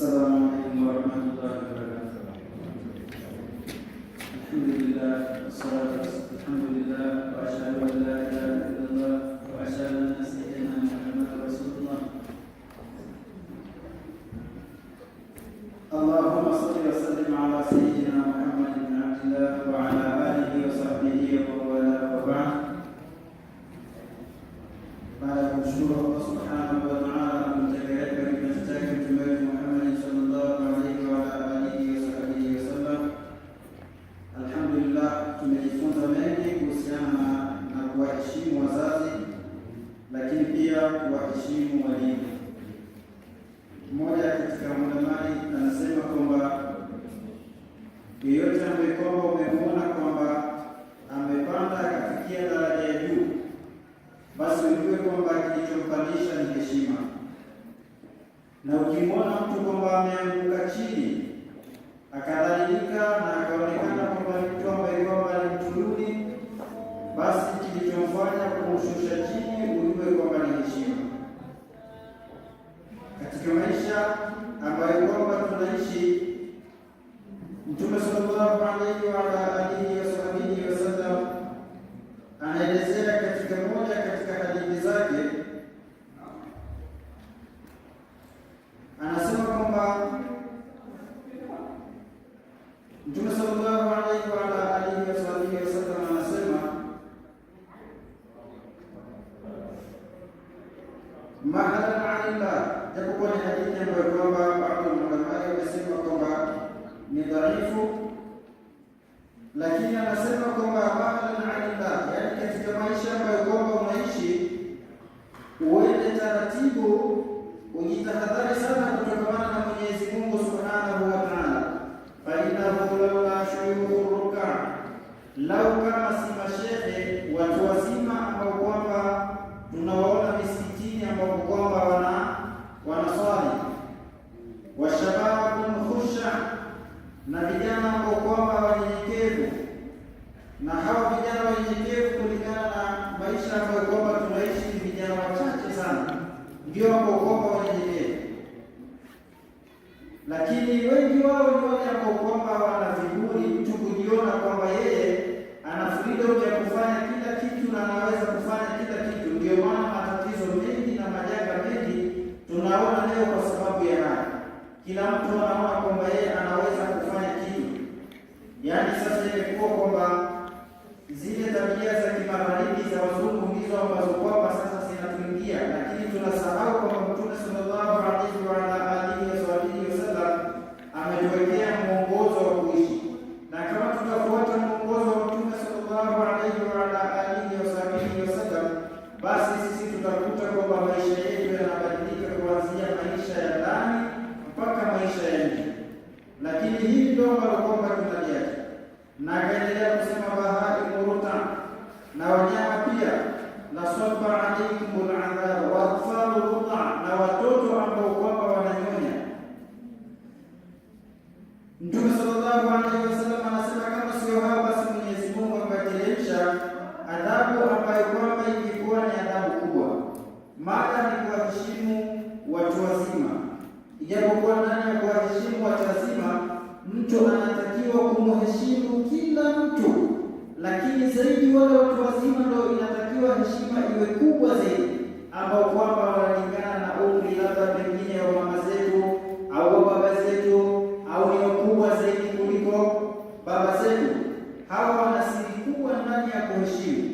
السلام عليكم ورحمة الله وبركاته. الحمد لله والصلاة الحمد لله وأشهد أن لا إله إلا الله وأشهد أن سيدنا محمد رسول الله. اللهم صل وسلم على سيدنا محمد بن عبد الله وعلى آله وصحبه ومن والاه وبعد. Baada ya kumshukuru Allah subhanahu wa ta'ala na kumtakia rehema kipenzi chake Mtume wetu Muhammad sallallahu alaihi wa ala alihi wasahbihi wasallam. Alhamdulillah, tumejifunza mengi kuhusiana na kuwaheshimu wazazi, lakini pia kuwaheshimu walimu. Mmoja katika maulama anasema kwamba yeyote ambaye kwamba umemuona kwamba amepanda akafikia daraja ya juu, basi ujue kwamba kilichompandisha ni heshima. Na ukimwona mtu kwamba ameanguka chini akadhalilika na akaonekana kwamba ni mtu ambaye kwamba ni mtu duni, basi kilichomfanya kumshusha chini ujue kwamba ni heshima. Katika maisha ambayo kwamba tunaishi, Mtume sallallahu alaihi wa ala alihi wasahbihi wasallam anaelezea katika moja katika hadithi zake, anasema kwamba Mtume sallallahu alaihi wa ala alihi wasahbihi wasallam anasema, mahalan anillah, japokuwa ni hadithi ambayo kwamba baadhi ya maulama wamesema kwamba ni dhaifu, lakini anasema kwamba mahalan anillah, yaani katika maisha ambayo kwamba unaishi uende taratibu, ujitahadhari sana kutokamana na Mwenyezi Mungu subhanahu wa ta'ala. Fa innahu laula shuyukhu ruka, lau kama si mashehe watu wazima ambao kwamba tunawaona misikitini ambao kwamba wanaswali, washababun khusha, na vijana ambao kwamba wanyenyekevu, na hawa vijana wanyenyekevu kulingana na maisha ambayo kwamba tunaishi ni vijana wachache sana ndio ambao kwamba wanyenyekevu, lakini wengi wao ni wale ambao kwamba wana viburi, mtu kujiona kwamba yeye ana freedom ya kufanya kila kitu na anaweza kufanya kila kitu. Ndio maana matatizo mengi na majanga mengi tunaona leo kwa sababu ya haya. Kila mtu anaona kwamba yeye anaweza kufanya kitu. Yaani sasa imekuwa kwamba zile tabia za kimagharibi za wazungu ndizo ambazo kwamba sasa zinatuingia, lakini tunasahau kwamba Mtume sallallahu alaihi wa ala alihi wasahbihi wasallam ametuwekea mwongozo wa kuishi, na kama tutafuata mwongozo wa Mtume sallallahu alaihi wa ala alihi wasahbihi wasallam, basi sisi tutakuta kwamba maisha yetu yanabadilika kuanzia maisha ya ndani mpaka maisha ya nje. Lakini hili ndio ambalo kwamba tunaliacha, na akaendelea kusema bahaimu ruta, na wanyama pia, la sabba alaikum aladhab wa atfalu ruta, na watoto ambao kwamba wananyonya. Mtume sallallahu alaihi wasallam anasema kama sio hao, basi Mwenyezi Mungu angeteremsha adhabu ambayo kwamba ingekuwa ni adhabu kubwa. Mada ni kuwaheshimu watu wazima, ijapokuwa ndani ya kuwaheshimu watu wazima mtu anatakiwa kumheshimu kila mtu, lakini zaidi wale watu wazima ndio inatakiwa heshima iwe kubwa zaidi, ambao kwamba wanalingana na umri labda pengine wa mama zetu au wa baba zetu au ni wakubwa zaidi kuliko baba zetu. Hawa wana siri kubwa ndani ya kuheshimu.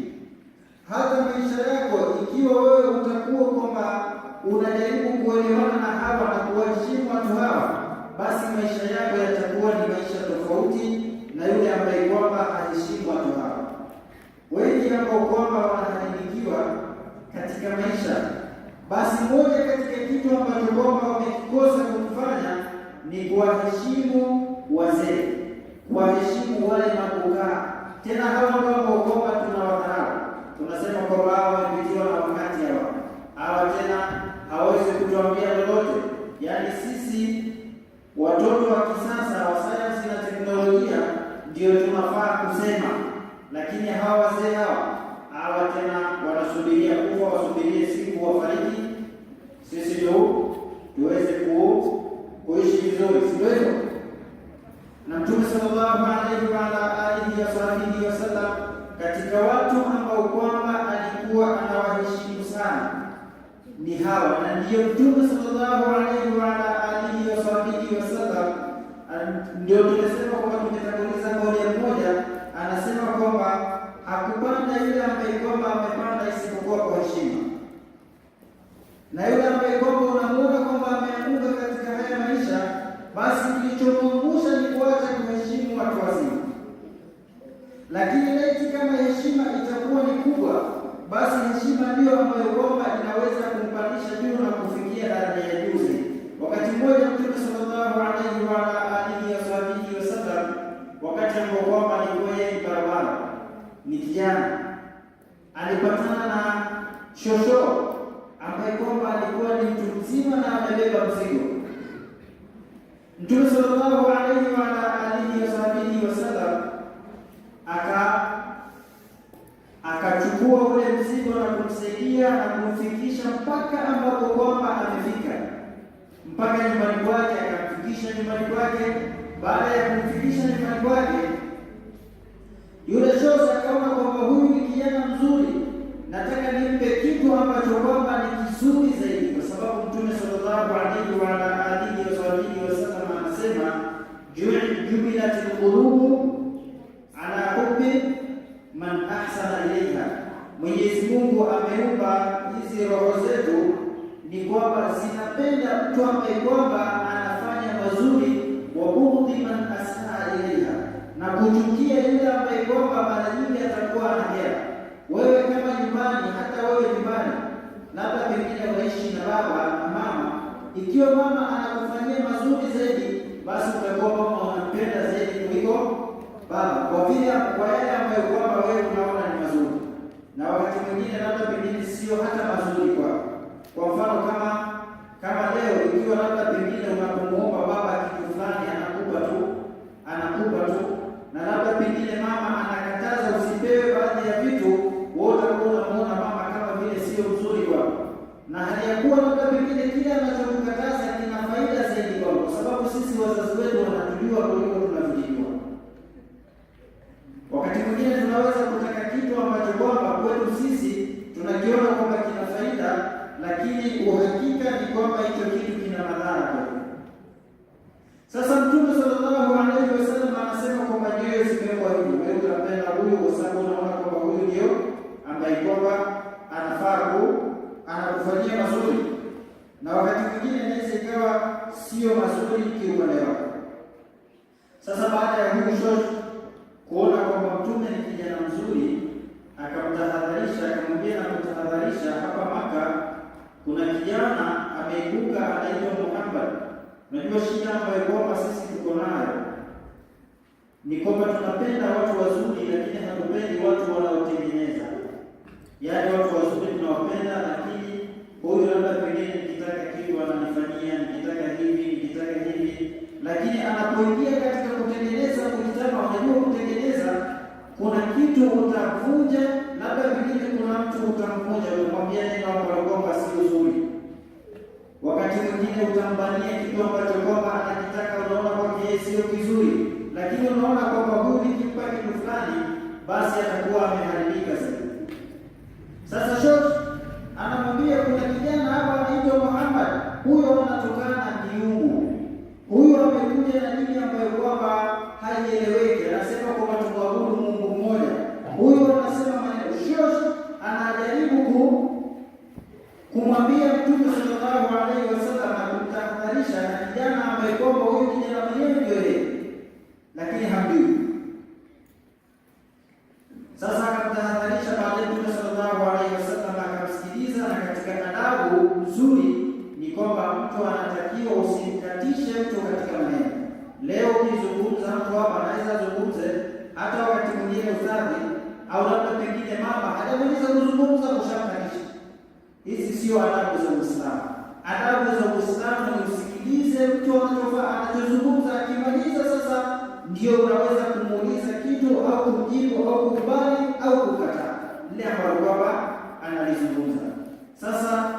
Hata maisha yako, ikiwa wewe utakuwa kwamba unajaribu kuelewana na hawa na kuwaheshimu watu hawa, basi maisha yako yatakuwa ni maisha tofauti na yule ambaye kwamba haheshimu watu hawa. Wengi ambao kwamba wanaharibikiwa katika maisha, basi moja katika kitu ambacho kwamba wamekikosa kukifanya ni kuwaheshimu wazee, kuwaheshimu wale makukaa. Tena hawa ndio ambao kwamba tunawadharau, tunasema kwamba hawa wamepitiwa na wakati, hawa tena hawawezi kutuambia lolote. Yaani sisi watoto wa kisasa wa sayansi na teknolojia ndio tunafaa kusema, lakini hawa wazee hawa tena wanasubiria kufa, wasubirie siku wafariki, sisi ndio tuweze kuishi. sallallahu alaihi wa ala alihi wasahbihi wasallam, katika watu ambao kwamba alikuwa anawaheshimu sana ni hawa, na ndiyo Mtume sallallahu alaihi wa ala alihi wasahbihi wasallam, ndio tumesema kwamba tumetanguliza kauli moja, anasema kwamba hakupanda yule ambaye kwamba amepanda isipokuwa kwa heshima, na yule ambaye kwamba unamuona kwamba ameanguka katika haya maisha, basi kilichomwangusha ni kuacha kuheshimu watu wazima. Lakini laiti kama heshima itakuwa ni kubwa, basi heshima ndiyo ambayo kwamba inaweza kumpandisha juu na kufikia daraja ya juu zaidi. Wakati mmoja Mtume sallallahu alaihi wa ala alihi wasahbihi wasallam, wakati ambao kwamba alikuwa yeye barabara ni kijana, alipatana na shosho ambaye kwamba alikuwa ni mtu mzima na amebeba mzigo. Mtume sallallahu alaihi wa ala alihi wasahbihi wasallam akachukua ule mzigo na kumsaidia na kumfikisha mpaka ambapo kwamba amefika mpaka nyumbani kwake, akamfikisha nyumbani kwake. Baada ya kumfikisha nyumbani kwake, yule shosi akaona kwamba huyu ni kijana mzuri, nataka nimpe kitu ambacho kwamba ni kizuri zaidi, kwa sababu Mtume sallallahu alaihi wa ala alihi wasahbihi wasallam anasema jubilatil qulubu ala hubbi man ahsana ilaiha. Mwenyezi Mungu ameumba hizi roho zetu ni kwamba zinapenda mtu ambaye kwamba anafanya mazuri, wa bughdhi man asaa ilaiha, na kuchukia yule ambaye kwamba mara nyingi atakuwa anakera. Wewe kama nyumbani, hata wewe nyumbani, labda pengine unaishi na baba na mama, ikiwa mama anakufanyia mazuri zaidi, basi utakuwa mama unampenda zaidi kuliko baba, kwa vile kwa yale ambayo kwamba wewe unaona ni mazuri, na wakati mwingine labda pengine sio hata mazuri kwako. Kwa mfano kama leo ikiwa labda pengine unapomuomba baba kitu fulani anakupa tu, anakupa tu, na labda pengine mama anakataza usipewe baadhi ya vitu, wewe utakuwa unamuona mama kama vile sio mzuri kwako, na hali ya kuwa labda pengine kile anachokukataza kina faida zaidi kwako, kwa sababu sisi wazazi wetu wanatujua kuliko tunavyojijua. Wakati mwingine tunaweza kutaka kitu ambacho kwamba kwetu sisi tunakiona kwamba kina faida, lakini uhakika ni kwamba hicho kitu kina madhara kwetu. Sasa Mtume sallallahu alaihi wasallam anasema kwamba nyoyo zimewekwa hivi, wewe utampenda huyu kwa sababu unaona kwamba huyu ndio ambaye kwamba anafaa ku anakufanyia mazuri, na wakati mwingine inaweza ikawa sio mazuri kiupande wako. Sasa baada ya huyu shosh kuona kwamba Mtume ni kijana mzuri, akamtahadharisha, akamwambia na kutahadharisha, hapa Maka kuna kijana ameibuka anaitwa Muhammad. Unajua shida ambayo kwamba sisi tuko nayo ni kwamba tunapenda watu wazuri, lakini hatupendi watu wanaotengeneza. Yaani watu wazuri tunawapenda, lakini huyu labda pengine nikitaka kitu ananifanyia, nikitaka hivi, nikitaka hivi, lakini anapoingia katika kutengeneza kujitama, unajua kutengeneza kuna kitu utavunja, labda pengine kuna mtu utamvunja, utamwambia neno ambalo kwamba si uzuri. Wakati mwingine utambania kitu ambacho kwamba anakitaka, unaona kwake yeye sio kizuri, lakini unaona kwamba huyu nikimpa kitu fulani, basi atakuwa ameharibika zaidi. Sasa shosh anamwambia kuna kijana hapa anaitwa Muhammad, huyo anatokana miungu, huyo amekuja na dini ambayo kwamba haieleweki, anasema kwamba tumwabudu Mungu mmoja. Huyo anasema maneno. Shosh anajaribu kumwambia Mtume sallallahu alaihi wasallam na kumtahadharisha na kijana ambaye kwamba huyu kijana mwenyewe ndio yeye, lakini hamjui. Sasa akamtahadharisha. Baadaye Mtume sallallahu alaihi wasallam akamsikiliza, na katika adabu nzuri ni kwamba mtu anatakiwa usimkatishe mtu katika maneno. Leo ukizungumza mtu hapa anaweza azungumze hata wakati mwingine uzazi au labda pengine mama hajamaliza kuzungumza ushamkatisha. Hizi sio adabu za Uislamu. Adabu za Uislamu ni usikilize mtu anachozungumza, akimaliza sasa ndio unaweza kumuuliza kitu au kumjibu au kukubali au kukataa lile ambalo kwamba analizungumza. Sasa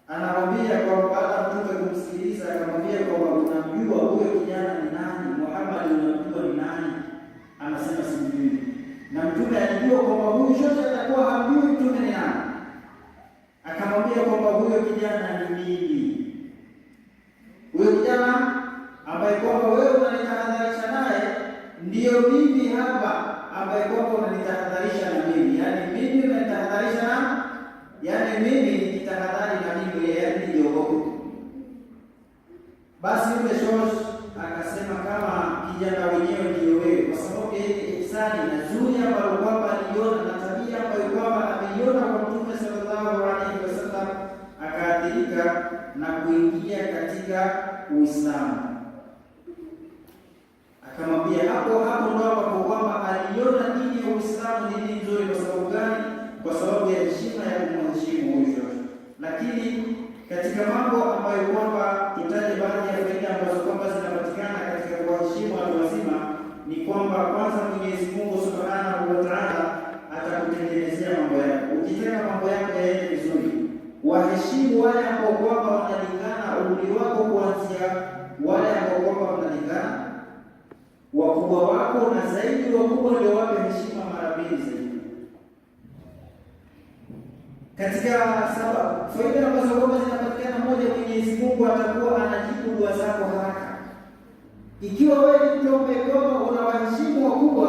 anamwambia kwa baada ya mtume kumsikiliza, akamwambia kwamba unamjua huyo kijana ni nani? Muhammad, unamjua ni nani? Anajua kwamba huyu shosha atakuwa hamjui mtume ni nani. Akamwambia kwamba huyo kijana ni mimi, huyo kijana ambaye kwamba wewe unanitahadharisha naye ndiyo mimi hapa, ambaye kwamba unanitahadharisha na mimi, yaani mimi unanitahadharisha na, yaani mimi nijitahadhari na mimi, yaani nijiogope. Basi yule shosh akasema kama kijana wenyewe ndiyo wewe, kwa sababu ya ile ihsani na zuri ambalo kwamba aliona na tabia ambayo kwamba ameiona kwa Mtume sallallahu alaihi wasallam, akaathirika na kuingia katika Uislamu. Akamwambia hapo hapo ndo ambapo kwamba aliona dini ya Uislamu ni dini nzuri. Kwa sababu gani? Kwa sababu ya heshima ya kumheshimu huyu shosh. Lakini katika mambo ambayo kwamba tutaje baadhi ya faida ambazo kwamba zinapatikana katika kuwaheshimu watu wazima ni kwamba kwanza, Mwenyezi Mungu Subhanahu wa Ta'ala atakutengenezea mambo yako. Ukitaka mambo yako yaende vizuri, waheshimu wale ambao kwamba wanalingana umri wako, kuanzia wale ambao kwamba wanalingana wakubwa wako, na zaidi wakubwa ndio wape heshima mara mbili zaidi. Katika sababu faida ambazo kwamba zinapatikana, moja, Mwenyezi Mungu atakuwa anajibu dua zako haraka. Ikiwa wewe ni mtu ambaye kwamba unawaheshimu wakubwa,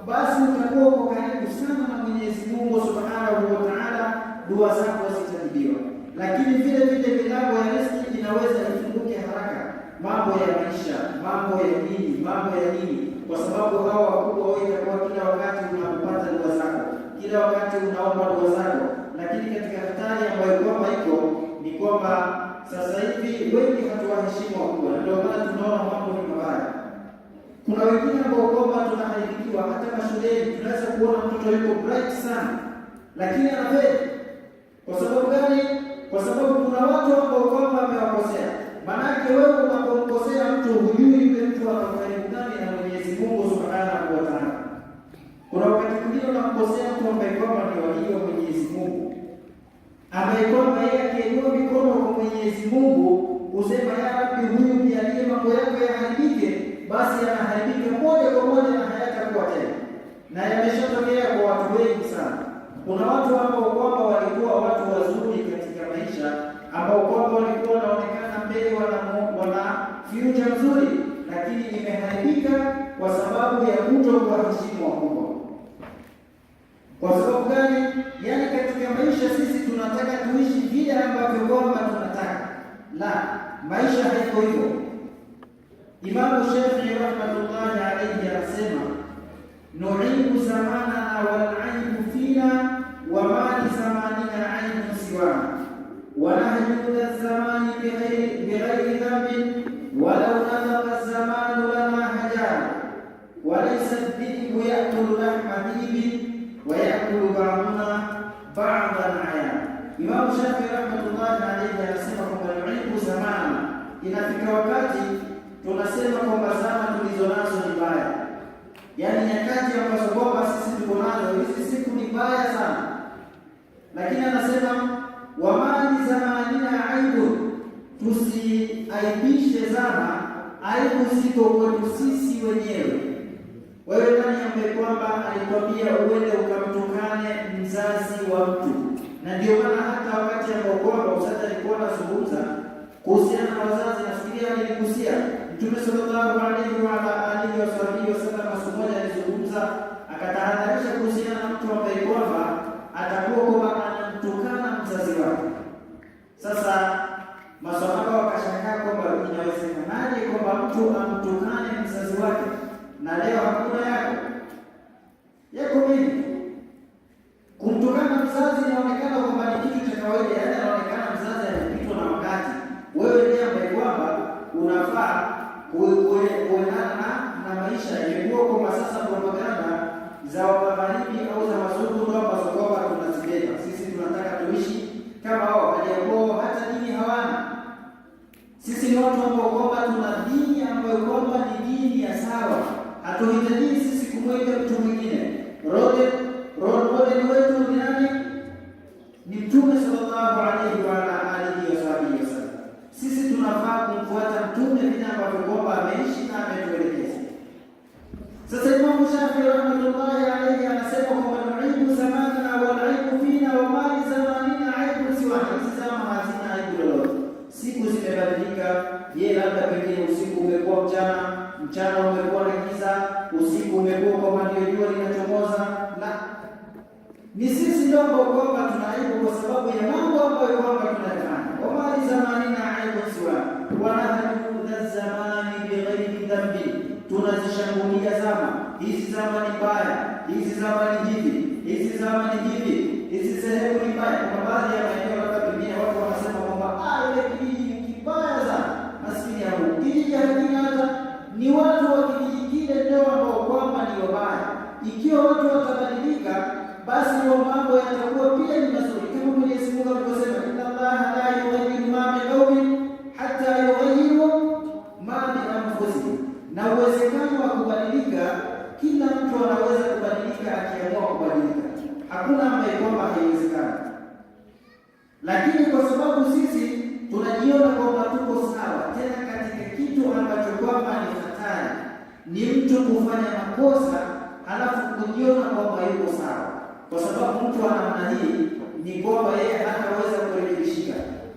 basi utakuwa uko karibu sana na Mwenyezi Mungu Subhanahu wa Ta'ala, dua zako zitajibiwa. Lakini vile vile milango ya riziki inaweza ifunguke haraka, mambo ya maisha, mambo ya dini, mambo ya dini, kwa sababu hawa wakubwa wewe itakuwa kila wakati unapata dua zako, kila wakati unaomba dua zako. Lakini katika hatari ambayo kwamba iko ni kwamba sasa hivi wengi hatuwaheshimu wakubwa, na ndio maana tunaona mambo ni mabaya. Kuna wengine ambao kwamba tunaharibikiwa hata mashuleni, tunaweza kuona mtoto yuko bright sana, lakini anafeli. Kwa sababu gani? Kwa sababu kuna watu ambao kwamba amewakosea. Maanake wewe unapomkosea mtu hujui yule mtu ana ukaribu gani na Mwenyezi Mungu Subhanahu wa Ta'ala. Kuna wakati mwingine unamkosea mtu ambaye kwamba ni walii wa Mwenyezi Mungu, ambaye kwamba yeye akiinua mikono kwa Mwenyezi Mungu kusema ya Rabbi, huyu mjalie mambo yako yaharibike, basi yanaharibika moja kwa moja na hayatakuwa tena, na yameshatokea kwa watu wengi sana. Kuna watu ambao kwamba walikuwa watu wazuri katika maisha, ambao kwamba walikuwa wanaonekana mbele wana future nzuri, lakini imeharibika kwa sababu ya kuto kuwaheshimu wakubwa. Kwa sababu gani? Yaani katika maisha sisi tunataka tuishi vile ambavyo kwamba tunataka. La, maisha haiko hivyo. Imamu Shafii rahmatullahi alayhi anasema nuibu zamanana wal aibu fina wa ma li zamanina aibun siwana wa nahju zamani bighairi dhanbin walau nadhaqa zamanu lana hajana wa laysa dhibu yakulu lahma dhibin wa yakulu ba'duna ba'dan ayana. Imamu Shafii rahmatullahi alayhi anasema kwamba nuibu zamana, inafika wakati tunasema kwamba zama tulizo nazo ni mbaya, yaani nyakati ambazo kwamba sisi tuko nazo hizi siku ni mbaya sana, lakini anasema wamali zamanina aibu, tusiaibishe zama, aibu ziko kwetu sisi wenyewe. Wewe nani ambaye kwamba alikwambia uende ukamtukane mzazi wa mtu? Na ndio maana hata wakati ambao kwamba ustadhi alikuwa anazungumza kuhusiana na wazazi, nafikiria aligusia Mtume sallallahu alaihi wa ala alihi wasahbihi wasallam, siku moja alizungumza akatahadharisha kuhusiana na mtu ambaye kwamba atakuwa kwamba anamtukana mzazi wake. Sasa maswahaba wakashangaa kwamba inawezekanaje kwamba mtu amtukane mzazi wake, na leo hakuna yako yako mengi. Kumtukana mzazi inaonekana kwamba ni kitu cha kawaida, yaani anaonekana mzazi amepitwa na wakati. Wewe ndiye ambaye kwamba unafaa kuendana na maisha. Imekuwa kwamba sasa propaganda za magharibi au za wazungu ndio ambazo kwamba tunazibeba sisi, tunataka tuishi kama wao, hali hata dini hawana. Sisi ni watu ambao kwamba tuna dini ambayo kwamba ni dini ya sawa, hatuhitaji sisi kumweka mtu mwingine. Role model wetu ni nani? Ni Mtume sallallahu alaihi wa ala alihi wasahbihi wasallam. Sisi tunafaa kumfuata Mtume vile ambavyo kwamba ameishi na ametuelekeza. Sasa Imamu Shafii rahmatullahi alaihi anasema kwamba Labda pengine usiku umekuwa mchana, mchana umekuwa na giza, usiku umekuwa kwamba ndio jua linachomoza. La, ni sisi ndio ambao kwamba tunaibu kwa sababu ya mambo ambayo kwamba tunayafanya. Wama li zamanina aibu siwa wanahadu zamani bighairi dhambi, tunazishambulia zama hizi, zama ni mbaya, hizi zama ni hivi, hizi zama ni hivi, hizi sehemu ni mbaya. Kuna baadhi ya maeneo labda pengine watu wanasema kwamba ile kijiji ni kibaya sana, maskini ya Mungu, kijiji hakina hata ni watu wa kijiji kile ndio ambao kwamba ni wabaya. Ikiwa watu watabadilika, basi wa mambo yatakuwa pia ni mazuri, kama Mwenyezi Mungu alivyosema, inna Allaha la yughayyiru ma biqaumin hatta yughayyiru ma bi anfusihim. Na uwezekano wa kubadilika, kila mtu anaweza kubadilika akiamua kubadilika, hakuna ambaye kwamba haiwezekani. Lakini kwa sababu sisi tunajiona kwamba tuko sawa, tena katika kitu ambacho kwamba ni hatari, ni mtu kufanya makosa halafu kujiona kwamba yuko sawa, kwa sababu mtu wa namna hii ni kwamba yeye hataweza kurekebishika.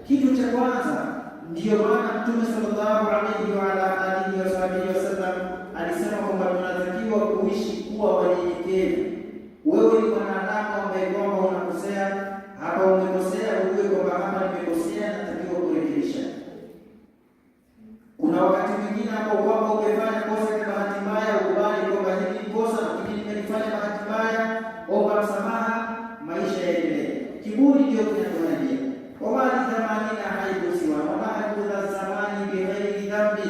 Kitu cha kwanza, ndiyo maana Mtume sallallahu alaihi wa ala alihi wasahbihi wasallam alisema kwamba tunatakiwa kuishi kuwa wanyenyekevu. Wewe ni mwanadamu ambaye kwamba unakosea, hapa umekosea, ujue kwamba hapa nimekosea, natakiwa kurekebisha. Kuna wakati mwingine ambao kwamba umefanya kosa kwa bahati mbaya, ukubali kwamba hili ni kosa, lakini nimelifanya bahati mbaya, omba msamaha, maisha yaendelee. Kiburi ndio kinatuharibia. Wama lithamanina aibu siwa wama hakudha zamani bighairi dhambi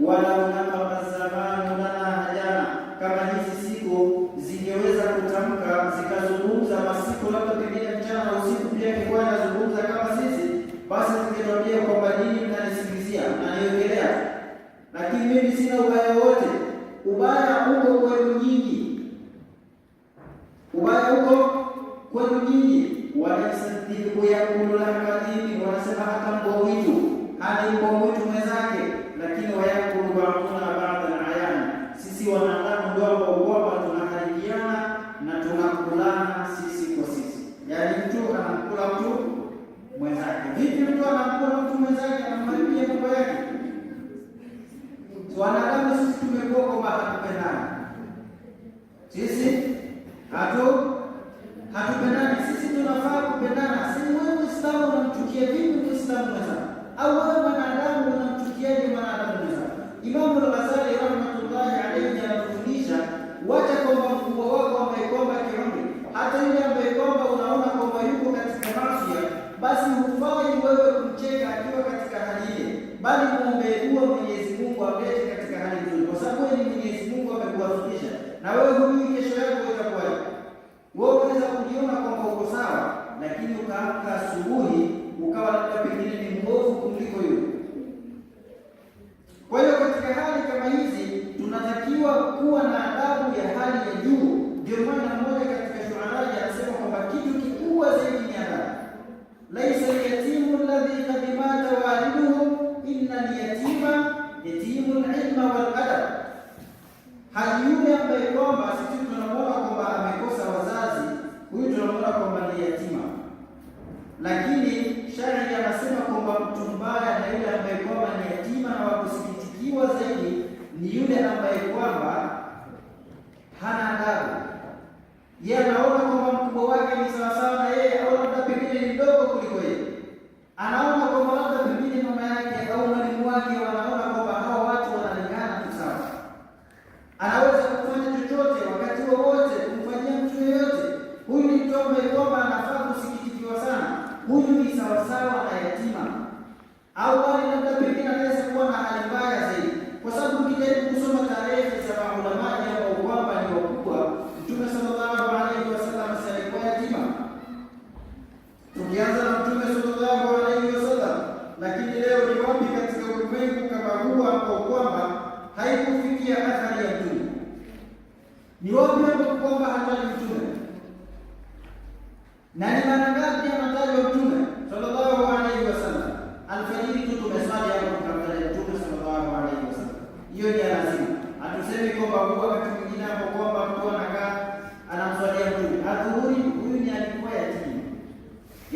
walau naqama zamanu lana hajana. Kama hizi siku zingeweza kutamka zikazungumza masiku, labda pengine mchana na usiku pia ingekuwa inazungumza kama sisi, basi zingetuambia kwamba nyinyi mnanisingizia, mnaniwekelea, lakini mimi sina ubaya wowote. Ubaya uko kwenu nyinyi, ubaya uko kwenu nyinyi. Walaisa dhibu yakulu lahma dhibi, wanasema hata mbwa mwitu hali mbwa mwitu mwenzake, lakini wayakulu ba'duna ba'dan ayana, sisi wanadamu ndio ambao kwamba tunaharibiana na tunakulana sisi kwa sisi, yaani mtu anamkula mtu mwenzake. Vipi mtu anamkula mtu mwenzake, anamharibia mambo yake? Wanadamu sisi tumekuwa kwamba hatupendani, sisi hatupendani. Sisi tunafaa kupendana. Si wewe Muislamu unamchukia vipi Muislamu mwenzako? Au wewe mwanadamu unamchukiaje mwanadamu mwenzako? Imamu Al-Ghazali rahmatullahi alayhi anatufundisha, wacha kwamba mkubwa wako ambaye kwamba kiumri, hata yule ambaye kwamba unaona kwamba yuko katika maasi, basi hufai wewe kumcheka akiwa katika hali ile, bali muombee dua Mwenyezi Mungu amlete katika hali nzuri, kwa sababu ni Mwenyezi Mungu amekuwafikisha, na wewe hujui kesho yako itakuwaje. Wewe unaweza kujiona kwamba uko sawa, lakini ukaamka asubuhi ukawa labda pengine ni mbovu kuliko yule. Kwa hiyo katika hali kama hizi tunatakiwa kuwa na adabu ya hali ya juu. Ndio maana mmoja katika shuaraji anasema kwamba kitu kikubwa zaidi ni adabu. Laisa lyatimu alladhi qad mata waliduhu inna lyatima yatimu lilma wal adab. Hali yule ambaye kwamba sisi tunamuona kwamba amekosa wazazi, huyu tunamuona kwamba ni yatima, lakini shairi anasema kwamba mtu mbaya na yule ambaye kwamba ni yatima na wakusikitikiwa zaidi ni yule ambaye kwamba hana adabu. Yeye anaona kwamba mkubwa wake ni sawasawa na yeye, au labda pengine ni mdogo kuliko yeye. Anaona kwamba labda pengine mama yake au mwalimu wake wanaona kwamba hawa watu wanalingana tu sawa. Anaweza kufanya chochote wakati wowote, kumfanyia mtu yeyote. Huyu ni mtu ambaye kwamba anafaa kusikitikiwa sana. Huyu ni sawasawa na yatima, au bali labda pengine anaweza kuwa na hali mbaya zaidi, kwa sababu ukijaribu kusoma tarehe za maulamaji ambao kwamba ni wakubwa, Mtume sallallahu alaihi wasallam si alikuwa yatima? Tukianza na Mtume sallallahu alaihi wasallam, lakini leo ni wapi katika ulimwengu kama huu ambao kwamba haikufikia athari ya Mtume? Ni wapi ambapo kwamba hataji Mtume? Na ni mara ngapi anatajwa Mtume sallallahu alaihi wasallam? Alfajiri tu tumeswali hapo tukamtaja Mtume sallallahu alaihi wasallam, hiyo ni lazima. Hatusemi kwamba huwa wakati mwingine hapo kwamba mtu anakaa anamswalia Mtume adhuhuri, huyu ni alikuwa yatima,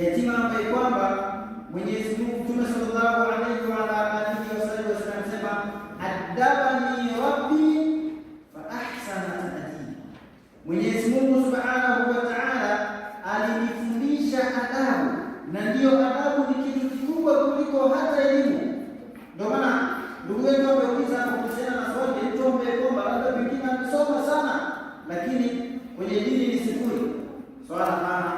yatima ambaye kwamba Mwenyezi Mungu Mtume sallallahu alaihi wa ala alihi wasallam sema Adabani rabbi fa ahsana ta'dibi, Mwenyezi Mungu Subhanahu wa Ta'ala alinifundisha adabu, na ndiyo adabu ni kitu kikubwa kuliko hata elimu. Ndio maana ndugu yetu ameuliza hapo kuhusiana na swali, mtu ambaye kwamba labda pengine amesoma sana, lakini kwenye dini ni sifuri, swala hana,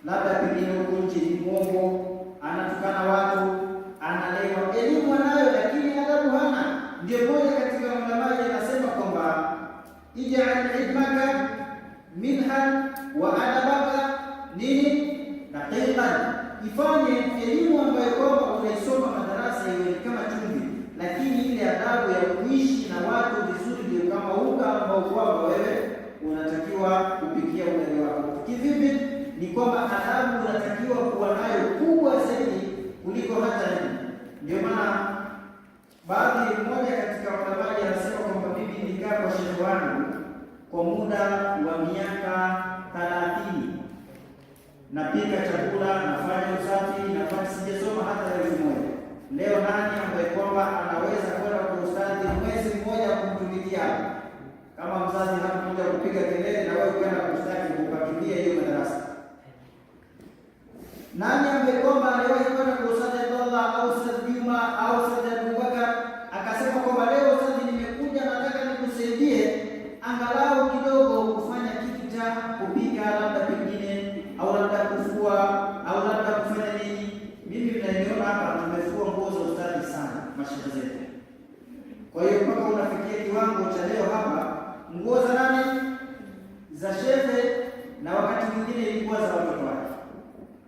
labda pengine huku nje ni mwongo, anatukana watu, analewa, elimu anayo, lakini adabu hana. Ndio moja katika maulama anasema kwamba ij'al ilmaka minha wa adabaka nini daqiqan, ifanye elimu ambayo kwamba unaisoma madarasa iwe ni kama chumvi, lakini ile adabu ya kuishi na watu vizuri ndio kama unga ambao kwamba wewe unatakiwa kupikia ugali wako. Kivipi? Ni kwamba adabu unatakiwa kuwa nayo kubwa zaidi kuliko hata elimu. Ndio maana baadhi, mmoja katika waandamanaji anasema kwamba mimi nilikaa kwa shehe wangu kwa muda wa miaka 30, napika chakula, nafanya usafi, nafanya, sijasoma hata herufi moja. Leo nani ambaye kwamba anaweza kwenda kwa ustadhi mwezi mmoja kumtumikia? Kama mzazi hakuja kupiga kelele na wewe kwenda kustaki kukakimbia hiyo madarasa. Nani ambaye kwamba aliwahi kwenda kwa ustadhi Abdallah au ustadhi Juma au ustadhi Abubakar akasema kwamba leo ustadhi, nimekuja nataka nikusaidie angalau kidogo kufanya kitu cha kupika, labda pengine au labda kufua au labda kufanya nini. Mimi mnaniona hapa, tumefua nguo za ustadhi sana, mashehe zetu. Kwa hiyo mpaka unafikia kiwango cha leo hapa, nguo za nani? Za shehe, na wakati mwingine ilikuwa za watoto wake.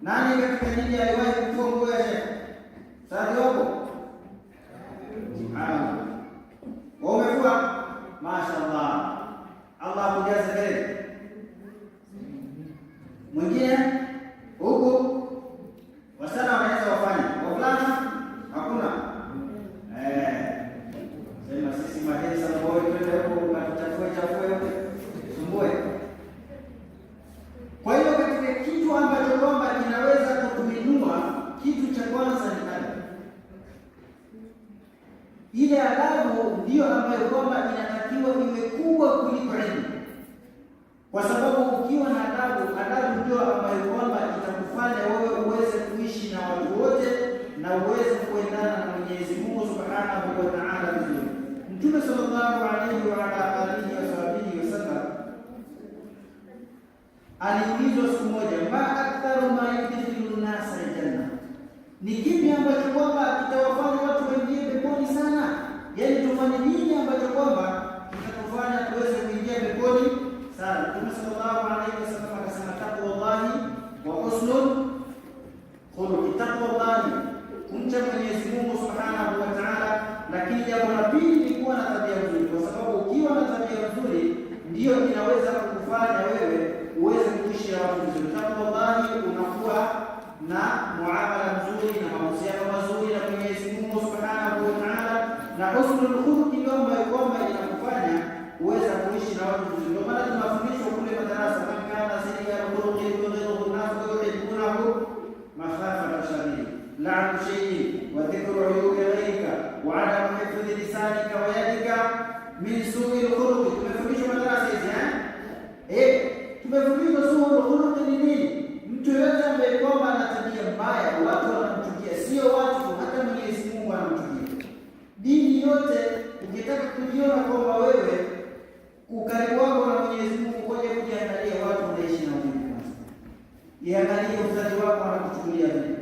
Nani katika nyinyi aliwahi kufua nguo ya shehe? Sasa wapo? Subhanallah. Wewe umefua? Mashaallah. Allah akujaze kheri. Mwingine huku wasichana wanaweza wafanye, wavulana hakuna. Sema sisi mahensa boy, twende huko ukatuchafue chafue huko sumbue. Kwa hiyo katika kitu ambacho kwamba kinaweza kutuinua, kitu cha kwanza ni adabu. Ile adabu ndiyo ambayo kwamba inatakiwa iwe kubwa kuliko elimu, kwa sababu ukiwa na adabu, adabu ndio ambayo kwamba itakufanya wewe uweze kuishi na watu wote na uweze kuendana na Mwenyezi Mungu Subhanahu wa Ta'ala vizuri. Mtume sallallahu alayhi wa ala alihi wasahbihi wasallam aliulizwa siku moja, ma aktharu ma yudkhilu nnasa aljanna, ni kipi ambacho kwamba kitawafanya watu waingie peponi sana? Yaani tufanye nini ambacho kwamba kitatufanya tuweze kuingia peponi sana? Mtume sallallahu alayhi wasallam akasema, taqwallahi wa husnul khuluqi. Taqwallahi, kumcha Mwenyezi Mungu Subhanahu wa Ta'ala. Lakini jambo la pili ni kuwa na tabia nzuri, kwa sababu ukiwa na tabia nzuri ndiyo inaweza kukufanya wewe uweze kuishi na watu vizuri. Taqwallahi, unakuwa na muamala mzuri na mahusiano mazuri na Mwenyezi Mungu Subhanahu wa Ta'ala, na husnul khuluqi ndio ambayo kwamba inakufanya uweze kuishi na watu vizuri. Ndio maana tunafundishwa kule madarasa, man kana sayyi'al khuluqi yubghiduhu an-nas wa yuhibbunahu makhafata sharrihi la'nu shay'in wa dhikru uyubi ghayrika wa 'adamu hifdhi lisanika wa yadika min su'il khuluqi. Tumefundishwa madarasa hizi eh? Tumefundishwa su'ul khuluqi ni nini? Mtu yoyote ambaye kwamba ana tabia mbaya, watu wanamchukia, sio watu tu, hata Mwenyezi Mungu anamchukia. Dini yote ukitaka kujiona kwamba wewe ukaribu wako na Mwenyezi Mungu, ngoja kujiangalia watu unaishi na vipi kwanza. Iangalie uzazi wako anakuchukulia vipi,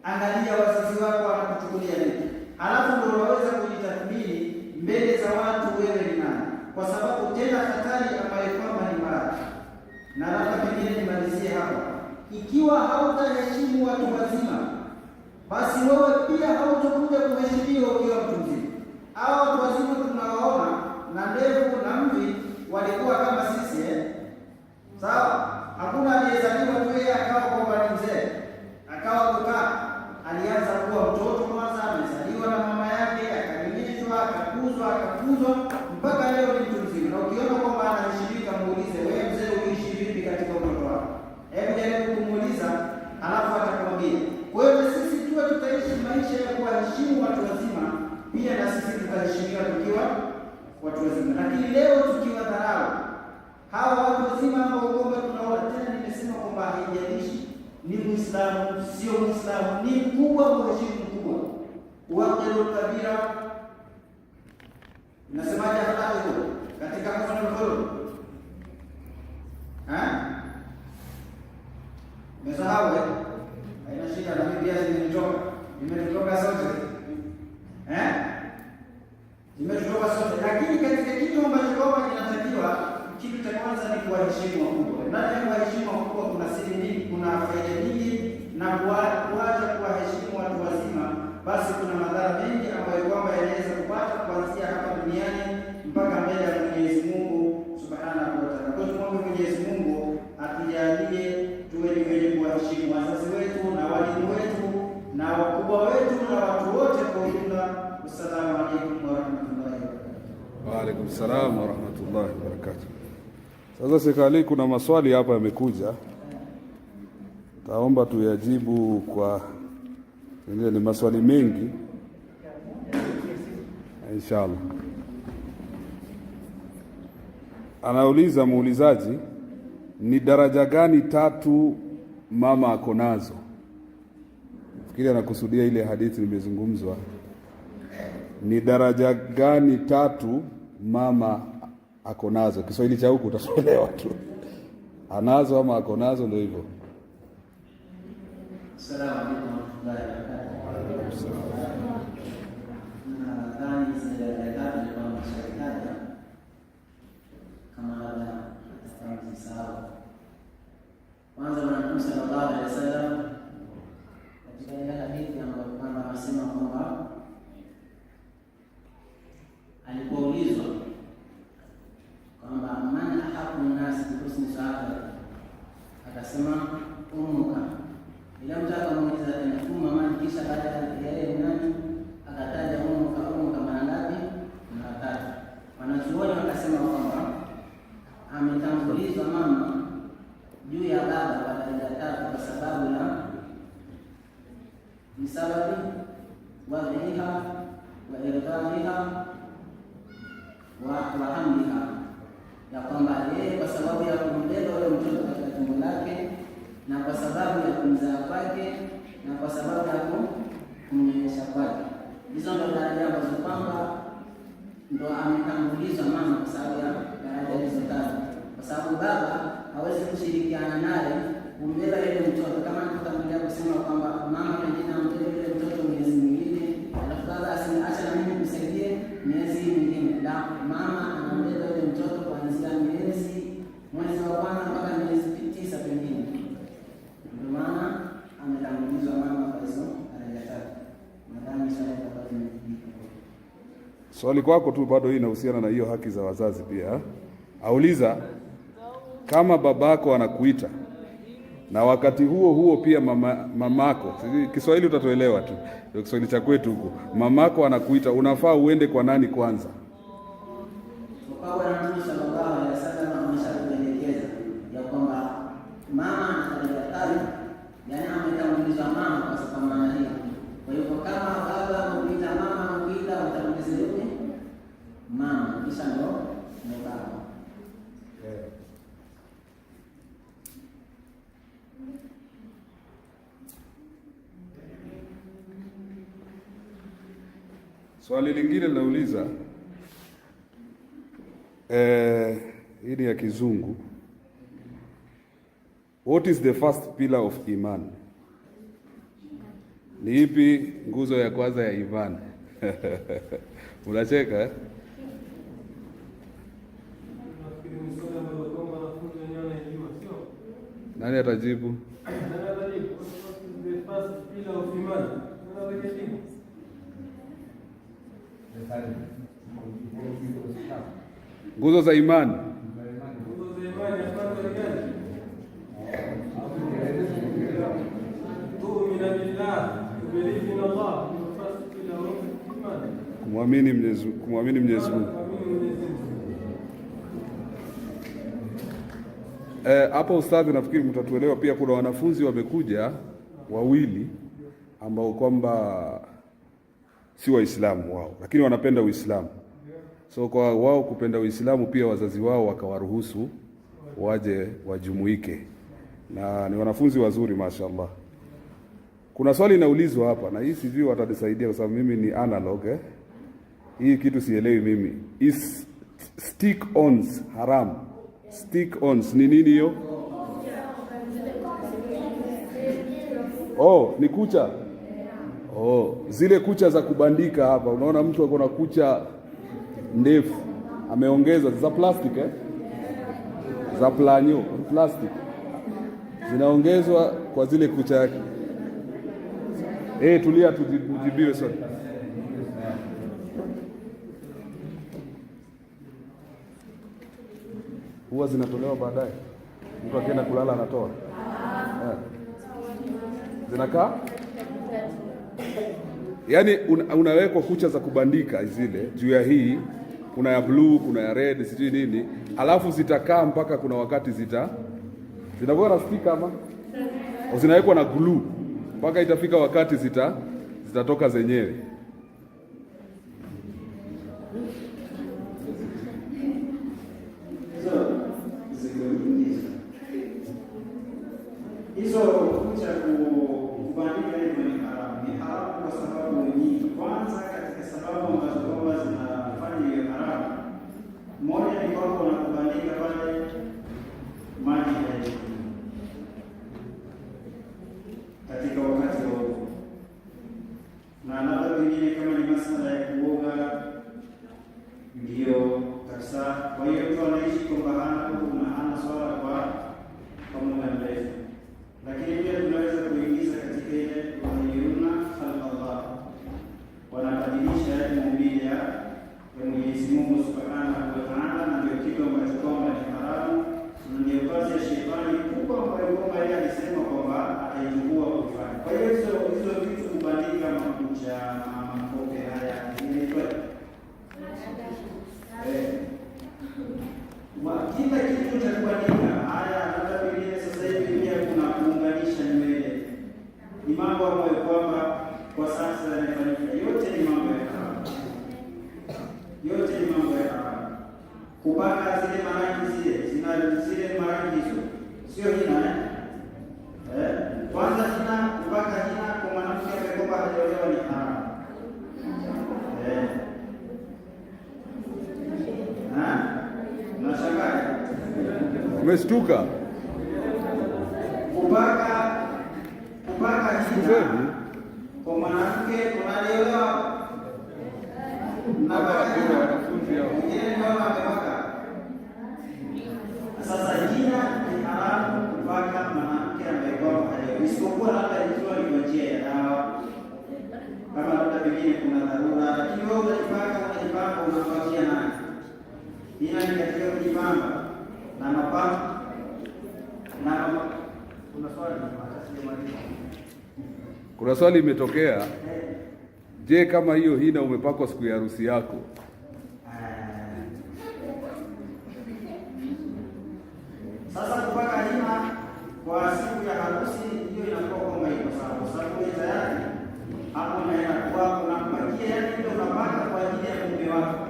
angalia wazazi wako wanakuchukulia vipi, halafu ndio unaweza kujitathmini mbele za watu wewe ni nani, kwa sababu tena hatari ambayo kwamba ni mbaya. Na labda pengine nimalizie hapa, ikiwa hautaheshimu watu wazima, basi wewe pia hautakuja kuheshimiwa ukiwa mtu mzima. Hao watu wazima tunawaona na ndevu na mvi walikuwa kama sisi eh? Sawa, hakuna aliyezaliwa tu yeye akawa kwamba ni mzee akawa kukaa. Alianza kuwa mtoto kwanza, amezaliwa na mama yake, akanyonyeshwa, akakuzwa, akakuzwa mpaka leo ni mtu mzima. Na ukiona kwamba anaheshimika, muulize, wewe mzee, uishi vipi katika utoto wako? Hebu jaribu kumuuliza, alafu atakwambia. Kwa hiyo na sisi tuwe tutaishi maisha ya kuwaheshimu watu wazima, pia na sisi tutaheshimiwa tukiwa watu wazima. Lakini leo tukiwa dharau hawa watu wazima ambao kwamba tunaona, tena nimesema kwamba haijalishi ni Muislamu sio Muislamu, ni mkubwa, muheshimu mkubwa. Waqiru kabira, inasemaje akhlaqi huko katika husnul khuluq? Ha? Umesahau eh? Haina shida, na mimi pia zimenitoka, imetutoka sote eh? Zimetutoka sote, lakini katika kitu ambacho kwamba kinatakiwa, kitu cha kwanza ni kuwaheshimu wakubwa. Ndani ya kuwaheshimu wakubwa kuna siri nyingi, kuna faida nyingi, na kuacha kuwaheshimu watu wazima, basi kuna madhara mengi ambayo kwamba yanaweza kupata kuanzia hapa duniani mpaka mbele ya Mwenyezi Mungu Subhanahu wa Ta'ala. Kwa hiyo tumwombe Mwenyezi Mungu atujalie tuwe ni wenye kuwaheshimu wazazi wetu na walimu wetu na wakubwa wetu na watu wote kwa ujumla. Wassalamu alaikum warahmatullahi wabarakatuh. Wa alaikum salam wa rahmatullahi wa barakatuh. Sasa Sheikh Ali, kuna maswali hapa yamekuja, taomba tuyajibu kwa wengine, ni maswali mengi inshallah. Anauliza muulizaji, ni daraja gani tatu mama ako nazo? Fikiri anakusudia ile hadithi nimezungumzwa. Ni daraja gani tatu mama ako nazo? Kiswahili cha huku utaelewa tu, anazo ama ako nazo, ndio hivyo. Assalamu alaikum warahmatullahi wabarakatuh. Nadhani hizi daraja tatu nilikuwa nimeshazitaja, kama labda msisahau. Kwanza, Bwana Mtume sallallahu alaihi wasallam katika ile hadithi ambayo kwamba anasema kwamba alipoulizwa kwamba man ahaqqu nnasi bihusni sahabati, akasema ummuka. Ila mtu akamuuliza tena thumma man, kisha baada ya yeye nani? Akataja ummuka, ummuka mara ngapi? Mara tatu. Wanachuoni wakasema kwamba ametangulizwa mama juu ya baba kwa daraja tatu kwa sababu ya bisababi wadhiha wa irdaiha wa hamliha, ya kwamba yeye kwa sababu ya kumbeba huyo mtoto katika tumbo lake na kwa sababu ya kumzaa kwake na kwa sababu ya kumnyonyesha kwake. Hizo ndo daraja ambazo kwamba ndo ametangulizwa mama kwa sababu ya daraja hizo tatu, kwa sababu baba hawezi kushirikiana naye kumbeba yule mtoto, kama nilivyotangulia kusema kwamba mama pengine ambebe yule mtoto miezi mingine, alafu baba aseme acha na mimi nikusaidie miezi mingine. La, mama anambeba yule mtoto kuanzia mwezi wa kwanza mpaka miezi 9 pengine. Ndio maana ametangulizwa mama kwa hizo daraja tatu. Nadhani swali litakuwa limejibika. Swali kwako tu bado hii inahusiana na hiyo haki za wazazi pia. Auliza kama babako anakuita na wakati huo huo pia mamako, sijui Kiswahili utatuelewa tu, ndio Kiswahili cha kwetu huko. Mamako anakuita, unafaa uende kwa nani kwanza? Kwa Bwana Mtume sallallahu alaihi wasallam ameshatuelekeza ya kwamba mama ana daraja tatu, yaani ametangulizwa mama kwa sababu maana hiyo. Kwa hivyo kama baba amekuita, mama amekuita, utangulize yupi? Mama, kisha ndo baba. Swali lingine linauliza hii ni ya Kizungu. What is the first pillar of iman? Ni ipi nguzo ya kwanza ya iman? Unacheka eh? Nafikiri ni swali ambalo kwamba wanafunzi wenyewe wanaijua, sio? Nani atajibu? Nani atajibu? What is the first pillar of iman? Nani atakayejibu? Nguzo za imani. Nguzo za imani ya kwanza ni gani? Tu'mina billah, to believe in Allah, the first pillar of iman. Kumwamini Mwenyezi Mungu. Kuamini Mwenyezi Mungu. Hapo ustadhi, nafikiri mtatuelewa pia. Kuna wanafunzi wamekuja wawili ambao kwamba si Waislamu wao, lakini wanapenda Uislamu. So kwa wao kupenda Uislamu pia wazazi wao wakawaruhusu waje wajumuike, na ni wanafunzi wazuri mashallah. Kuna swali inaulizwa hapa na hii sijui watanisaidia kwa sababu mimi ni analog eh? Hii kitu sielewi mimi. Is stick ons haram? Stick ons ni nini hiyo? Oh, ni kucha. Oh, zile kucha za kubandika hapa. Unaona mtu ako na kucha ndefu ameongeza za plastic eh? Za planyo plastic zinaongezwa kwa zile kucha yake. Eh, tulia tujibiwe swali. Huwa zinatolewa baadaye, mtu akienda kulala anatoa eh. Zinakaa yaani unawekwa kucha za kubandika zile juu ya hii, kuna ya blue, kuna ya red, sijui nini, alafu zitakaa mpaka kuna wakati zinakuwa na sticker ama zinawekwa na glue mpaka itafika wakati zitatoka zenyewe. Hizo ziko nyingi hizo kucha kubandika hivyo ni haramu. Ni haramu kwa sababu nyingi. Kwanza, katika sababu ambazo kwamba zinafanya iwe haramu, moja ni kwamba unakubandika pale maji hayaingii katika wakati wa udhu, na labda pengine kama ni masala ya kuoga ndio kabisa. Kwa hiyo mtu anaishi kwamba hana udhu na hana swala kwa muda mrefu, lakini pia tunaweza kuingiza katika ile yughayyiruna khalqa Allah, wanabadilisha yale maumbile ya Mwenyezi Mungu Subhanahu wa Ta'ala, na ndio kitu ambacho kwamba ni haramu, na ndio kazi ya shetani kubwa ambayo kwamba yeye alisema kwamba ataichukua kufanya. Kwa hiyo hizo vitu kubandika makucha, makope haya inaitwa kila kitu cha kubandika haya, labda pengine sasa hivi pia kuna kuunganisha nywele, ni mambo ambayo kwamba kwa sasa yanafanyika. Yote ni mambo ya haramu, yote ni mambo ya haramu. Kupaka zile marangi zile marangi hizo sio hina eh? Eh? Kwanza hina, kupaka hina kwa mwanamke ambaye kwamba hajaolewa ni haramu eh. Ha? Unashangaa? Umeshtuka? Kupaka hina Sikizeni. kwa mwanamke unalielewa? Hapa kuna wanafunzi hao. Mwingine niona amepaka. Sasa hina ni haramu kupaka mwanamke ambaye kwamba hajaolewa, isipokuwa labda ikiwa ni kwa njia ya dawa, kama labda pengine kuna dharura, lakini wewe unajipaka, unajipamba, unampatia nani? Hina ni katika kujipamba na mapambo na kuna swali hata sijamaliza. Kuna swali imetokea. Je, kama hiyo hina umepakwa siku ya harusi yako? Sasa kupaka hina kwa siku ya harusi hiyo inakuwa kwamba iko sawa, kwa sababu ile tayari hapo unaenda kwa unampakia, yani ile unapaka kwa ajili ya mume wako.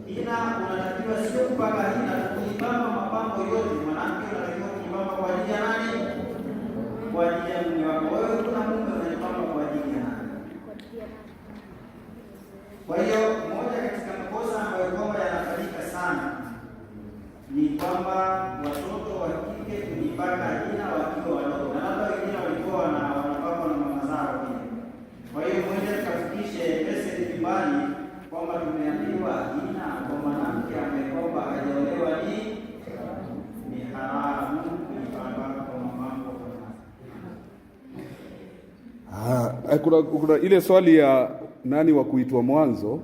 Hina unatakiwa sio kupaka hina, kujipamba mapambo yote. Mwanamke unatakiwa kujipamba kwa ajili ya nani? Kwa ajili ya mume wako. Wewe kuna mume unajipamba kwa ajili ya nani? Kwa hiyo moja katika makosa ambayo kwamba yanafanyika sana ni kwamba watoto wa kike kujipaka hina wakiwa wadogo, na labda wengine walikuwa wanapakwa na mama zao pia. Kwa hiyo mwende tukafikishe message nyumbani kwamba tumeambiwa hina kwa mwanamke ambaye kwamba hajaolewa ni haramu kujipamba kwa mamambo kama Ah, kuna ile swali ya nani wa kuitwa mwanzo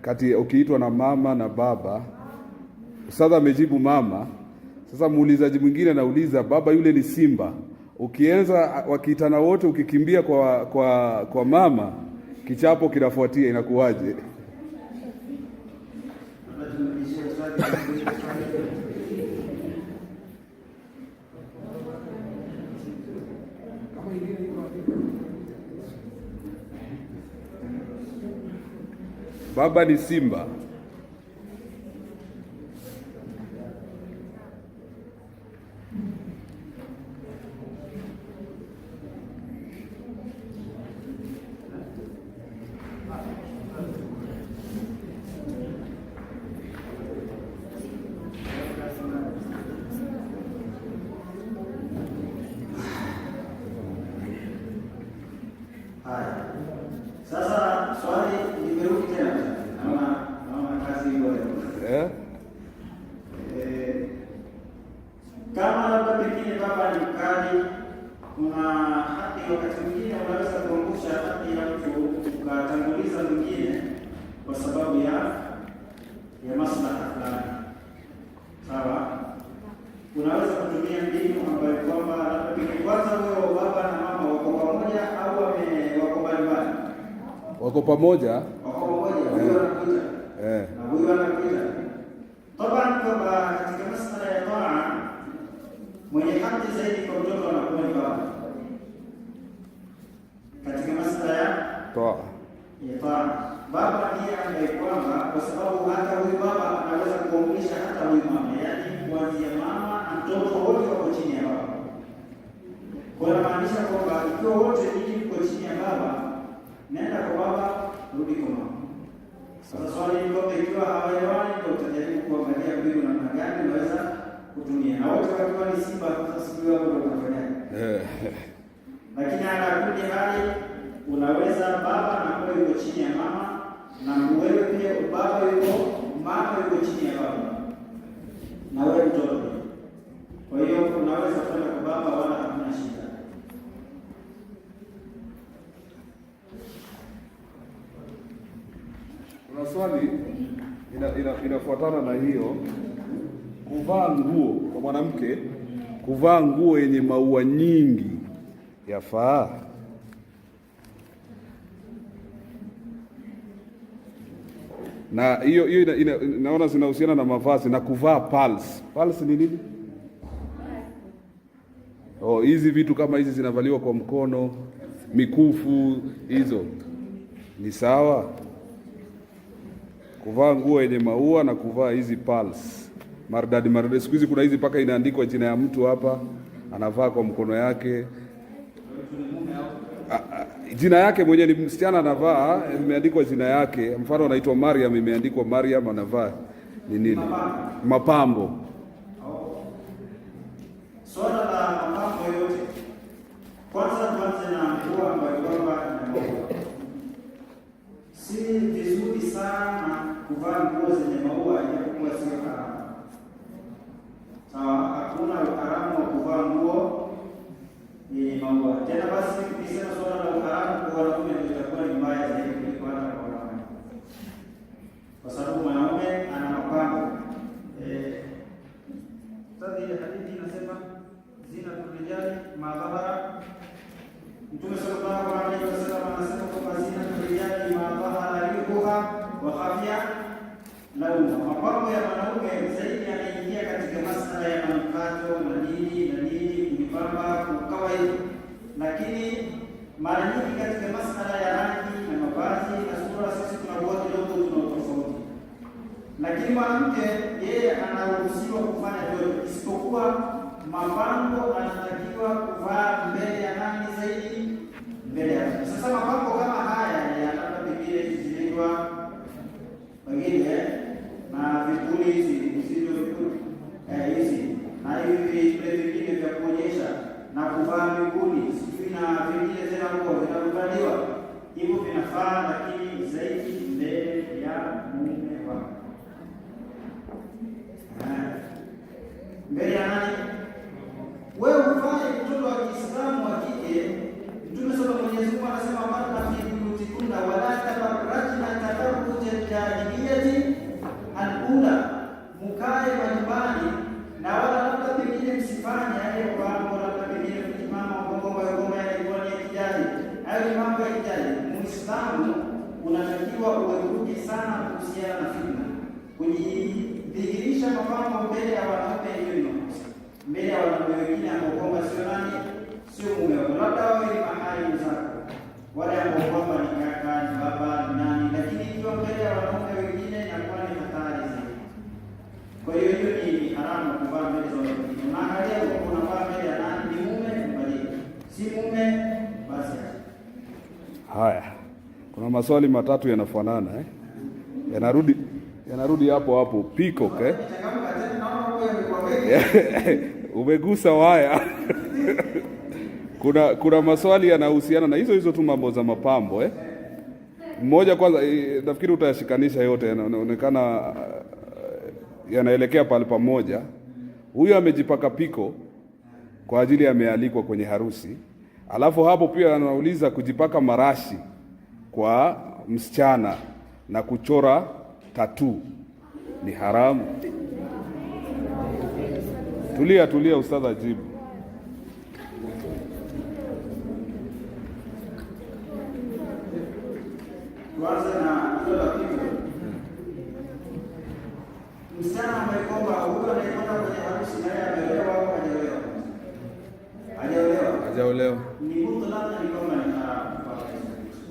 kati ya kati ukiitwa na mama na baba. Ustadha amejibu mama. Sasa muulizaji mwingine anauliza baba yule ni simba, ukianza wakiitana wote, ukikimbia kwa mama, kichapo kinafuatia, inakuwaje? Labda tumrudishie swali. Baba ni simba. Haya. Sasa swali limerudi tena. Naona kazi hiyo leo. Eh? Kama labda pengine baba ni mkali, kuna haki, wakati mwingine unaweza kuangusha haki ya mtu ukatanguliza mwingine kwa sababu ya maslaha fulani. Sawa, unaweza kutumia mbinu ambayo kwamba labda pengine kwanza huyo baba na mama wako pamoja au wako mbalimbali? Wako pamoja. Wako pamoja, huyo anakuita na huyu anakuita. Taban, kwamba katika masala ya taa mwenye haki zaidi kwa mtoto anakuwa ni baba. Katika masala ya Toa. ya taa, baba ndiye ambaye kwamba, kwa sababu hata huyu baba anaweza kuamrisha hata huyu mama, yaani kuanzia mama na mtoto wote wako chini ya baba. Kwa hiyo inamaanisha kwamba ikiwa wote ninyi mko chini ya baba, nenda kwa baba, rudi kwa mama. Sasa swali ni kwamba ikiwa hawaelewani, ndio utajaribu kuangalia mbinu namna gani unaweza kutumia, na wote wakiwa ni simba, sasa sijui hapo ndio utafanyaje. Lakini ala kulli hali, unaweza baba anakuwa yuko chini ya mama, na wewe pia baba yuko, mama yuko chini ya baba, na wewe mtoto pia. Kwa hiyo unaweza kwenda kwa baba, wala hakuna shida. Kuna swali inafuatana na hiyo, kuvaa nguo kwa mwanamke, kuvaa nguo yenye maua nyingi yafaa? Na hiyo hiyo naona zinahusiana na mavazi na kuvaa pearls. Pearls ni nini? Oh, hizi vitu kama hizi zinavaliwa kwa mkono, mikufu hizo ni sawa? Kuvaa nguo yenye maua na kuvaa hizi pearls maridadi maridadi. Siku hizi kuna hizi mpaka inaandikwa jina ya mtu hapa, anavaa kwa mkono yake. Jina yake mwenyewe ni msichana anavaa, imeandikwa jina yake. Mfano anaitwa Mariam, imeandikwa Mariam, anavaa ni nini? Mapambo. Swala la mapambo yote, kwanza tuanze na nguo ambayo kwamba ina maua. Si vizuri sana kuvaa nguo zenye maua, ijapokuwa sio haramu. Sawa, hakuna uharamu wa kuvaa nguo yenye maua. Tena basi, ukisema swala la uharamu kwa wanaume ndio itakuwa ni mbaya zaidi kuliko hata kwa wanawake, kwa sababu mwanaume ana mapambo. Sasa ile hadithi inasema zinatu rijali ma dhahara. Mtume sallallahu alaihi wasallam anasema kwamba zinatu rijali ma dhahara rihuha wa khafiya launuha. Mapambo ya mwanaume zaidi yanaingia katika masala ya manukato na nini na nini, kujipamba kama hivyo, lakini mara nyingi katika masala ya rangi na mavazi na sura, sisi tunakuwa kidogo tuna utofauti, lakini mwanamke yeye anaruhusiwa kufanya vyote, isipokuwa mapambo anatakiwa kuvaa mbele ya nani zaidi? Mbele ya mtu. Sasa mapambo kama haya ya labda pengine hizi zinaitwa pengine na vipuli hizi zisizo vipuli hizi na hivi vile vingine vya kuonyesha na kuvaa miguuni, sijui na vingine tena huko vinavyovaliwa hivyo vinafaa, lakini zaidi mbele ya mume wako. Mbele ya nani? Wewe ufanye mtoto wa Kiislamu wa kike. Mtume sasa, Mwenyezi Mungu anasema waqarna fi buyutikunna wala tabarrajna tabarruja jahiliyati al-ula, mukae majumbani na wala labda pengine msifanye yale mambo, labda pengine mama ngoma ngoma yalikuwa ni ya kijani, hayo ni mambo ya kijani. Muislamu unatakiwa uepuke sana kuhusiana na fitna, kujidhihirisha mapambo mbele ya wanaume, hiyo ni makosa mbele ya wanaume wengine ambao kwamba sio nani, sio mume wako, labda wawe ni maharimu zako. Wale ambao kwamba ni kaka, ni baba, ni nani, lakini ikiwa mbele ya wanaume wengine inakuwa ni hatari zaidi. Kwa hiyo hiyo ni haramu kuvaa mbele za watu wengine. Unaangalia kwamba unavaa mbele ya nani, ni mume, mvalie, si mume basi acha. Haya, kuna maswali matatu yanafanana, eh? Yanarudi hapo hapo peacock, eh? Changamka tena, naona mambo yamekuwa mengi. Umegusa waya. Kuna maswali yanahusiana na hizo hizo tu mambo za mapambo, eh? Mmoja kwanza, nafikiri utayashikanisha yote, yanaonekana yanaelekea pale pamoja. Huyu amejipaka piko kwa ajili amealikwa kwenye harusi, alafu hapo pia anauliza kujipaka marashi kwa msichana na kuchora tattoo ni haramu? Tulia tulia, ustadha ajibu. Tuanze na hilo la piko. Msichana ambaye kwamba huyo anayekwenda kwenye harusi naye ameolewa au hajaolewa? Hajaolewa. Hajaolewa. Ni mutlaq ni kwamba ni haramu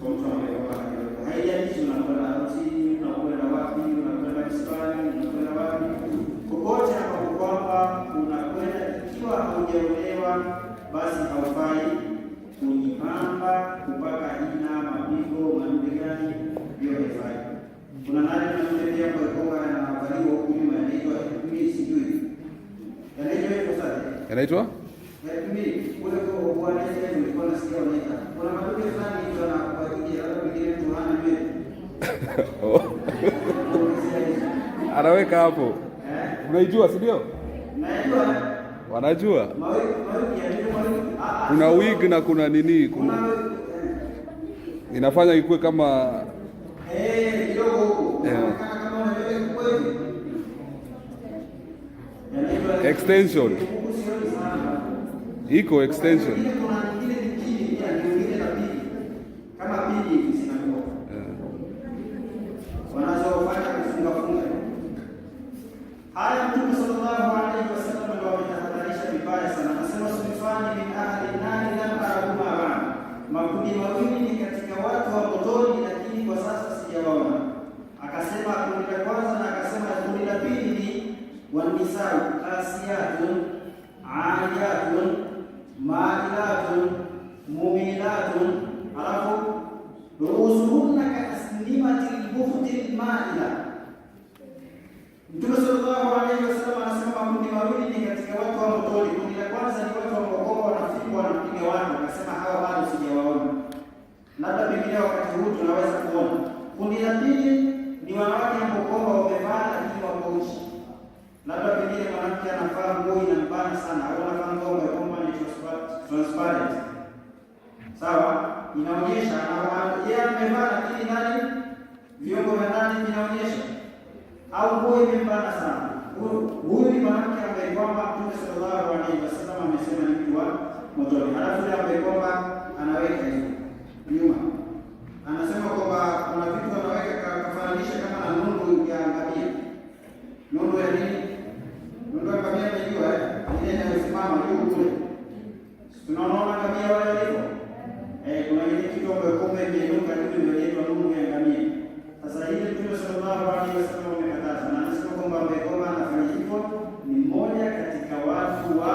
kwa mtu ambaye kwamba hajaolewa. Haijalishi unakwenda harusini, unakwenda wapi, unakwenda msibani, unakwenda wapi, kokote ambapo kwamba unakwenda, ikiwa haujaolewa basi haufai kujipamba, kupaka hina, mapigo, madude gani, hiyo haifai. Kuna nani madude pia ambayo kwamba yanavaliwa huku nyuma yanaitwa mimi sijui. Yanaitwa hivyo sasa. Yanaitwa? Mimi kule kwa bwana yetu nilikuwa nasikia wanaita. Kuna madude fulani hivi wanakuagilia labda pengine mtu hana nywele. Anaweka hapo. Eh? Unaijua, si ndio? Najua Wanajua. mawigi mawigi ya nini mawigi. Ah, ah, Kuna sio. wig na kuna nini, Kuna kuna inafanya ikuwe kama kidogo huko. Eh. Unaonekana kama una nywele kubwa hivi. Yanaitwa Extension. Huku sioni sana. Iko extension. Wakati mwingine kuna nyingine ni chini pia, ni nyingine na pili. Kama pili hivi zinakuwa. Wanazofanya kufunga funga. Haya, Mtume sallallahu alaihi wasallam ndio ametahadharisha vibaya sana. Anasema sinfani min ahli nari lam arahuma ba'd. Makundi mawili ni katika watu wa motoni, lakini kwa sasa sijawaona. Akasema kundi la kwanza na akasema kundi la pili ni wanisau kasiyatun ariyatun mailatun mumilatun, alafu ruusuhunna kaasnimatil bukhtil maila. Mtume sallallahu alaihi wasallam anasema makundi mawili ni katika watu wa motoni. Kundi la kwanza ni watu ambao kwamba wanafungwa wanapiga watu, akasema hawa bado sijawaona, labda pengine wakati huu tunaweza kuona. Kundi la pili ni wanawake ambao kwamba wamevaa lakini wako uchi, labda pengine mwanamke anavaa nguo inambana sana, au anavaa nguo ambayo kwamba ni transparent, sawa, inaonyesha yeye amevaa, lakini ndani viungo vya ndani vinaonyesha au nguo imembana sana. Huyu ni mwanamke ambaye kwamba Mtume sallallahu alaihi wasallam amesema ni mtu wa motoni. Halafu yule ambaye kwamba anaweka hizo nyuma, anasema kwamba kuna vitu anaweka kafananisha kama na nundu ya ngamia. Nundu ya nini? Nundu ya ngamia unajua, eh? Ile inayosimama juu kule. Tunaona ngamia wale walivyo. Eh, kuna ile kitu ambayo kumbe imeinuka juu ndio inaitwa nundu ya ngamia. Sasa ile Mtume sallallahu alaihi wasallam amekataza na anasema kwamba ambaye kwamba anafanya hivyo ni mmoja katika watu wa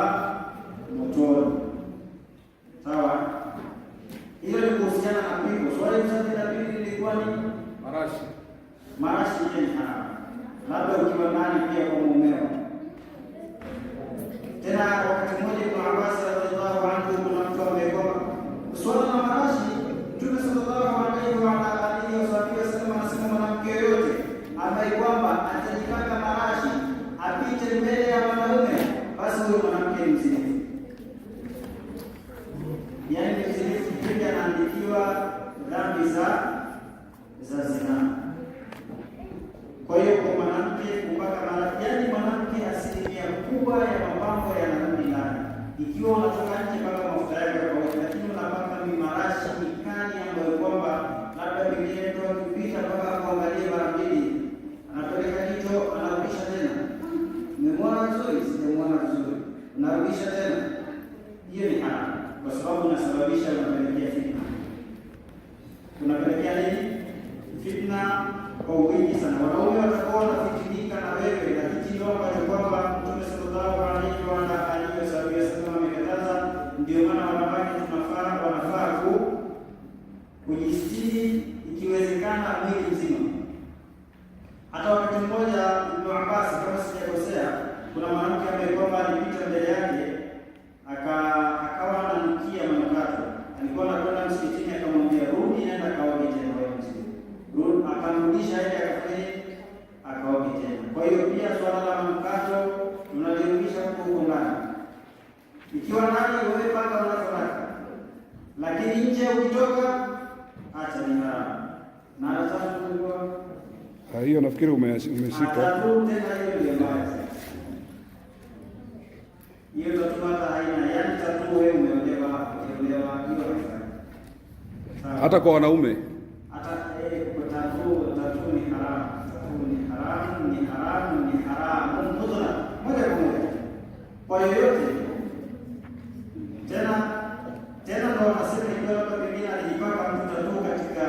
motoni. Sawa? Hilo ni kuhusiana na pigo. Swali la pili lilikuwa ni Marashi. Marashi yenyewe ni haramu, labda ukiwa ndani pia kwa mumeo. Tena wakati mmoja Ibn Abbas radhiallahu anhu, kuna mtu ambaye swala la marashi, Mtume sallallahu alaihi wa ala alihi wasallam anasema mwanamke yoyote ambaye kwamba atajipaka marashi apite mbele ya wanaume, basi huyo mwanamke ni mzinifu. Yaani ni mzinifu kipindi anaandikiwa dhambi za zinaa. Kwa hiyo kwa mwanamke kupaka mara, yaani mwanamke asilimia kubwa ya mapambo yanarudi ndani. Ikiwa unatoka nje, paka mafuta yako ya kawaida, lakini unapaka mimarashi mikali ambayo kwamba labda pengine mtu akipita mpaka kuangalia mara mbili, anapeleka jicho, anarudisha tena. Umemwona vizuri? Sijamwona vizuri, unarudisha tena. Hiyo ni haramu, kwa sababu unasababisha, unapelekea fitna. Kunapelekea nini? Fitna kwa wingi sana. Wanaume watakuwa wanafikinika na wewe, na hiki ndio ambacho kwamba Mtume sallallahu alaihi wa alihi wasallam amekataza. Ndio maana wanawake wanafaa kujistiri ikiwezekana mwili mzima. Hata wakati mmoja Ibn Abbas, kama sijakosea, kuna mwanamke ambaye kwamba alipita mbele yake akawa ananukia manukato. Alikuwa anakwenda msikitini, akamwambia rudi, nenda kaoge tena wewe mzee. Rudi, akamrudisha yeye akafanya akaoge tena. Kwa hiyo pia swala la manukato tunalirudisha huko huko ndani. Ikiwa ndani wewe paka unavyotaka, lakini nje ukitoka acha ni haramu. Na la tatu kulikuwa Hiyo nafikiri umeshika. Tattoo tena, hiyo ndio mbaya sasa. Hiyo tattoo hata haina, yaani tattoo wewe umeolewa, ukiolewa hiyo haifai. Sawa. Hata kwa wanaume. Hata kwa tattoo, tattoo ni haramu. Tattoo ni haramu, ni haramu, ni haramu. Mutlaq, moja kwa moja. Kwa yoyote. Tena tena ndo wanasema ikiwa labda pengine alijipaka mtu tattoo katika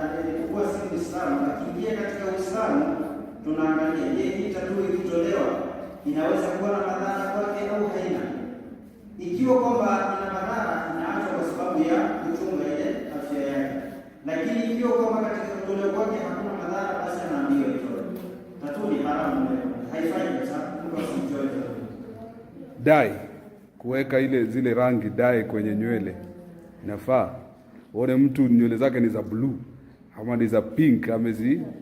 alipokuwa si Muislamu, akiingia katika Uislamu tunaangalia, je, hii tattoo ikitolewa inaweza kuwa na madhara kwake au haina? Ikiwa kwamba ina madhara, inaachwa kwa sababu ya kuchunga ile afya yake, lakini ikiwa kwamba katika kutolewa kwake hakuna madhara, basi anaambiwa itoe. Tattoo ni haramu, haifai kabisa, mtu asimtoe tattoo. Dye, kuweka ile zile rangi dye kwenye nywele inafaa. Uone mtu nywele zake ni za blue ama ni za pink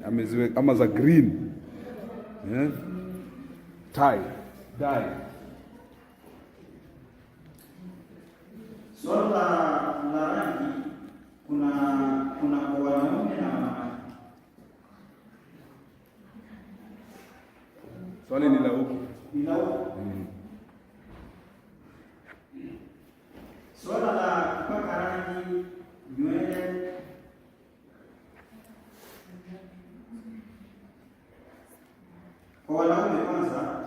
ameziweka ama za green. Eh? Tie, dye. Swala la rangi kuna kwa wanaume na wanawake. Swali ni la huku. Ni la huku. Swala la kupaka rangi nywele kwa wanaume kwanza,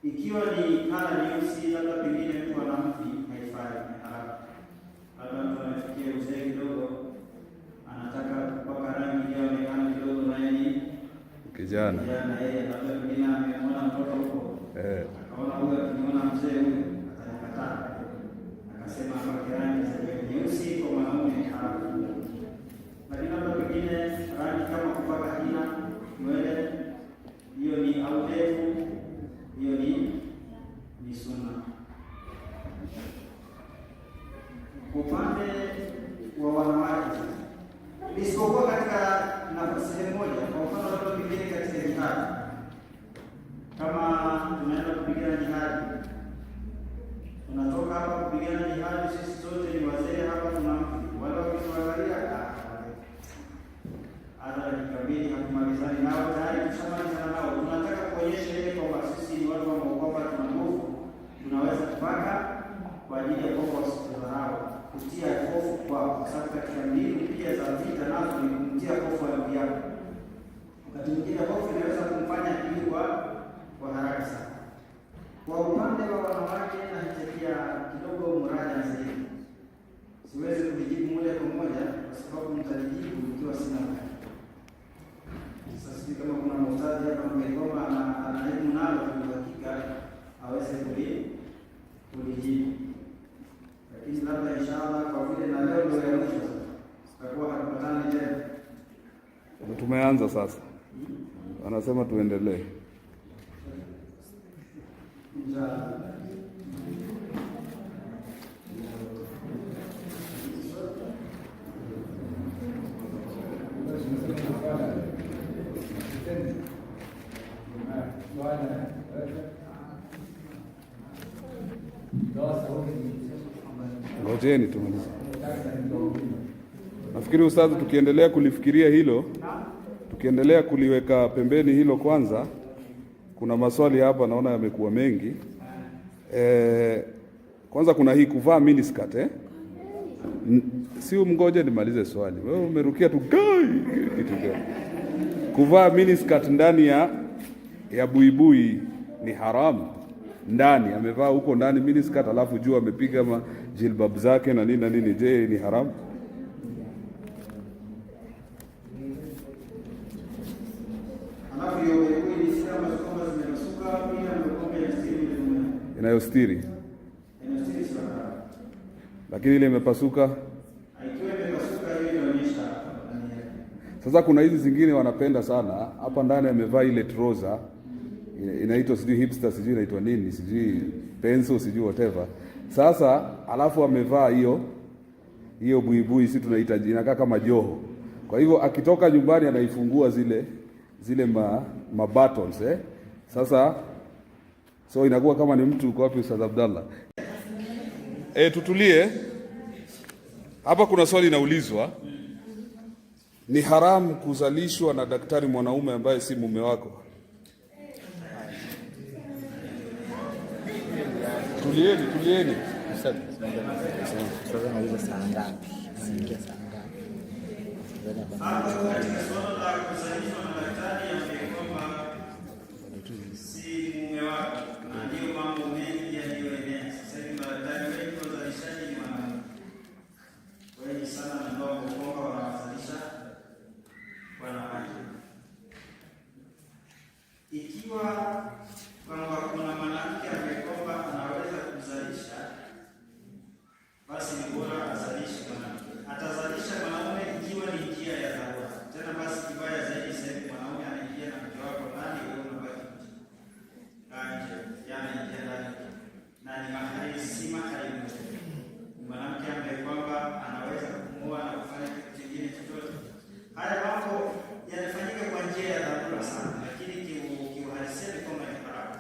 ikiwa ni color nyeusi, labda pengine mtu ana mvi, haifai, ni haramu. Labda mtu amefikia uzee kidogo, anataka kupaka rangi ili aonekane kidogo naye ni Kijana. kijana, yeye labda pengine amemwona mtoto huko akaona huyu akimwona mzee huyu atanikataa, akasema apake rangi za nywele nyeusi kwa mwanaume ni haramu. Lakini labda pengine rangi kama kupaka hina nywele, hiyo ni au ndevu, hiyo ni sunna. Kwa upande wa wanawake sasa, isipokuwa katika nafasi sehemu moja, kwa mfano labda pengine katika jihadi, kama tunaenda kupigana jihadi, tunatoka hapa kupigana jihadi, sisi sote ni wazee hapa, tuna mvi, wale wakituangalia, ah, wale hata dakika mbili hatumalizani nao, tayari tushamalizana nao. Tunataka kuonyesha ile kwamba sisi ni watu ambao kwamba tuna nguvu, tunaweza kupaka kwa ajili ya kwamba wasitudharau, kutia hofu kwao, kwa sababu katika mbinu pia za vita nazo ni kumtia hofu adui yako. Wakati mwingine hofu inaweza kumfanya adui kwa haraka sana. Kwa upande wa wanawake nahitajia kidogo muraja zaidi. Siwezi kulijibu moja kwa moja kwa sababu mtalijibu ikiwa sina uhakika. Sasa sijui kama kuna maustadhi hapa ambaye kwamba ana elimu nalo kwa uhakika aweze kulijibu, lakini labda inshallah, kwa vile na leo ndio ya mwisho sasa, tutakuwa hatupatani tena. Tumeanza sasa. Anasema tuendelee. Inshallah. Ngojeni tumalize. Nafikiri ustadhi, tukiendelea kulifikiria hilo, tukiendelea kuliweka pembeni hilo kwanza, kuna maswali hapa naona yamekuwa mengi. Kwanza kuna hii kuvaa miniskirt eh? Si mngoje nimalize swali. Wewe umerukia tu gai kitu gani? Kuvaa miniskirt ndani ya buibui ni haramu. Ndani amevaa huko ndani miniskirt, alafu juu amepiga jilbab zake na nini na nini. Je, ni haramu? Inayostiri, Inayostiri sio haramu. Lakini ile imepasuka. Ikiwa imepasuka, hiyo inaonyesha ndani yake. Sasa kuna hizi zingine wanapenda sana hapa ndani amevaa ile trouser inaitwa sijui hipster, sijui inaitwa nini, sijui pencil, sijui whatever. Sasa alafu amevaa hiyo hiyo buibui, si tunaita, inakaa kama joho. Kwa hivyo akitoka nyumbani anaifungua zile zile ma buttons, eh. Sasa so inakuwa kama ni mtu. Uko wapi, Ustadh Abdallah? Eh, tutulie hapa. Kuna swali inaulizwa, ni haramu kuzalishwa na daktari mwanaume ambaye si mume wako? Tulieni, tulieni. Ustadh anauliza saa ngapi? Anaingia saa ngapi? Hapo katika suala la kuzalishwa na daktari ambaye kwamba si mume wako, na ndiyo mambo mengi yaliyoenea sasa hivi. Madaktari wengi wazalishaji ni wanaume wengi sana, ambao kwamba wanawazalisha wanawake. Ikiwa kwamba kuna mwanamke ambaye kwamba anaweza kuzalisha, basi ni bora azalishe mwanamke. Atazalisha mwanaume ikiwa ni njia ya dharura. Tena basi kibaya zaidi, sasa hivi mwanaume anaingia na mke wako ndani, wewe unabaki nje. Nje, yeye anaingia ndani. Na ni mahari, si mahari. Ni mwanamke ambaye kwamba anaweza kumuoa na kufanya kitu kingine chochote. Haya mambo yanafanyika kwa njia ya dharura sana, lakini kiuhalisia ni kwamba ni haramu.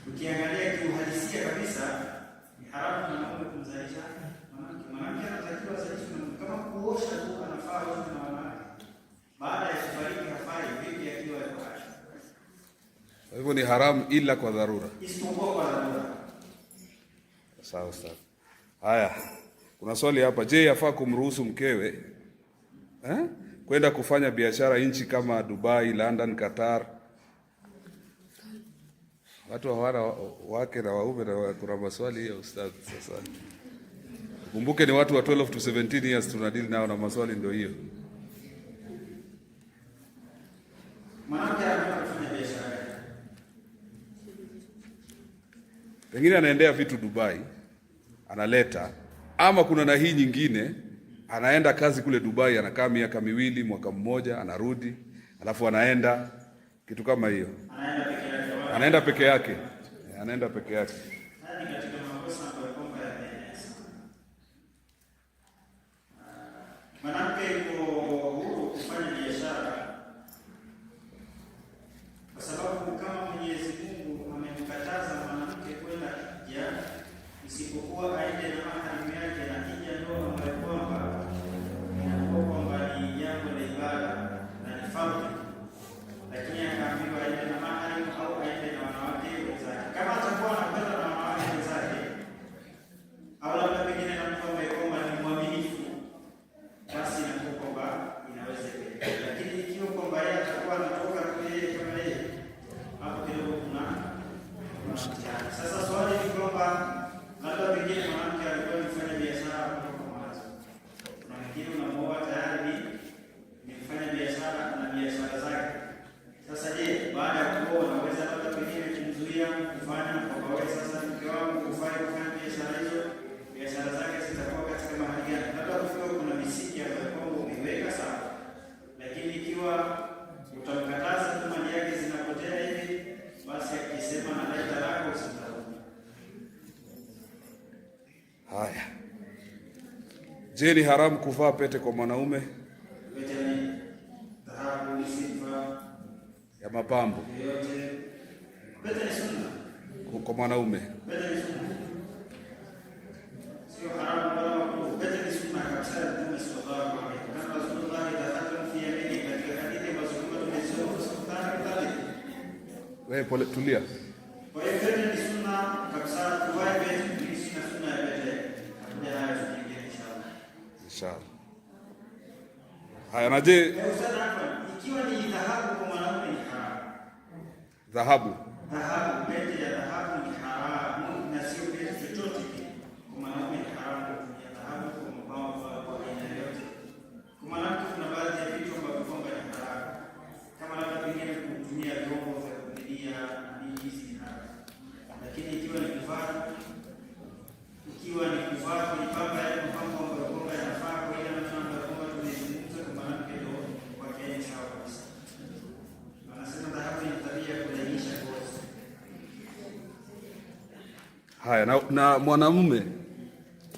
Ukiangalia kiuhalisia kabisa ni haramu mwanaume kumzalisha mwanamke. Mwanamke anatakiwa azalishwe na mume. Kama kuosha tu anafaa aoshwe na wanawake. Baada ya kufariki hafai, vipi akiwa yuko hai? Kwa hivyo ni haramu ila kwa dharura. Isipokuwa kwa dharura. Sawa sawa. Haya, kuna swali hapa. Je, yafaa kumruhusu mkewe, eh, kwenda kufanya biashara nchi kama Dubai, London, Qatar? Watu hawana wake na waume na kuna maswali hiyo, ustadh. Sasa kumbuke ni watu wa 12 to 17 years tunadili nao na maswali ndio hiyo. Mwanamke anataka kufanya biashara gani? Pengine anaendea vitu Dubai, analeta, ama kuna na hii nyingine, anaenda kazi kule Dubai, anakaa miaka 2, mwaka mmoja, anarudi, alafu anaenda kitu kama hiyo. Anaenda peke yake wala Anaenda peke yake, anaenda peke yake. Haya ni katika makosa ambayo kwamba yameenea sana. Mwanamke yuko huru kufanya biashara kwa sababu kama Mwenyezi Mungu amemkataza mwanamke kwenda hija isipokuwa aende na maharimu yake, na hija ndio ambayo kwamba inakuwa kwamba ni jambo la ibada na ni fardhi, lakini akaambiwa aende na maharimu au aende na wanawake wenzake. Kama atakuwa anakwenda na wanawake wenzake au labda pengine na mtu ambaye kwamba ni mwaminifu, basi inakuwa kwamba inaweza ikaendelea. Lakini ikiwa kwamba yeye atakuwa anatoka tu yeye kama yeye, hapo kidogo kuna mtihani. Sasa swali ni kwamba labda pengine mwanamke alikuwa ni mfanya biashara kutoka mwanzo, kuna mwingine unamuoa tayari ni mfanya biashara na biashara zake. Sasa je, baada ya kuoa unaweza labda pengine kumzuia kufanya kwamba wewe sasa mke wangu hufai kufanya biashara hizo, biashara zake zitakuwa katika mahali gani? Labda kufiwa kuna misingi ambayo kwamba umeiweka sawa, lakini ikiwa utamkataza tu mali yake zinapotea hivi, basi akisema nadai talaka usimlaumu. Haya, je, ni haramu kuvaa pete kwa mwanaume? Pete ni dhahabu, silver, ya mapambo? Yoyote. Pete ni sunna. Kwa mwanaume. Pete ni sunna. Sio haramu wala makruh. Pete ni sunna kabisa ya Mtume sallallahu alaihi wasallam. Kama Rasulullah idha khatam fi yamini, katika hadithi ambazo kwamba tumezisoma sultani thabit. Wewe pole, tulia. Kwa hiyo pete ni sunna kabisa, tuvae pete. Mimi sina sunna ya pete. Takuja nayo siku nyingine inshallah. Inshallah. Haya, na je, Ustadh, afwan, ikiwa ni dhahabu kwa mwanaume ni haramu. Dhahabu. Dhahabu, pete ya dhahabu ni haramu na sio pete chochote kile. Kwa mwanaume ni haramu kutumia dhahabu kwa mapambo kwa aina yoyote. Kwa mwanamke kuna baadhi ya vitu ambavyo kwamba ni haramu, kama labda pengine kutumia vyombo vya kupikia na nini, hizi ni haramu, lakini Haya, na mwanamume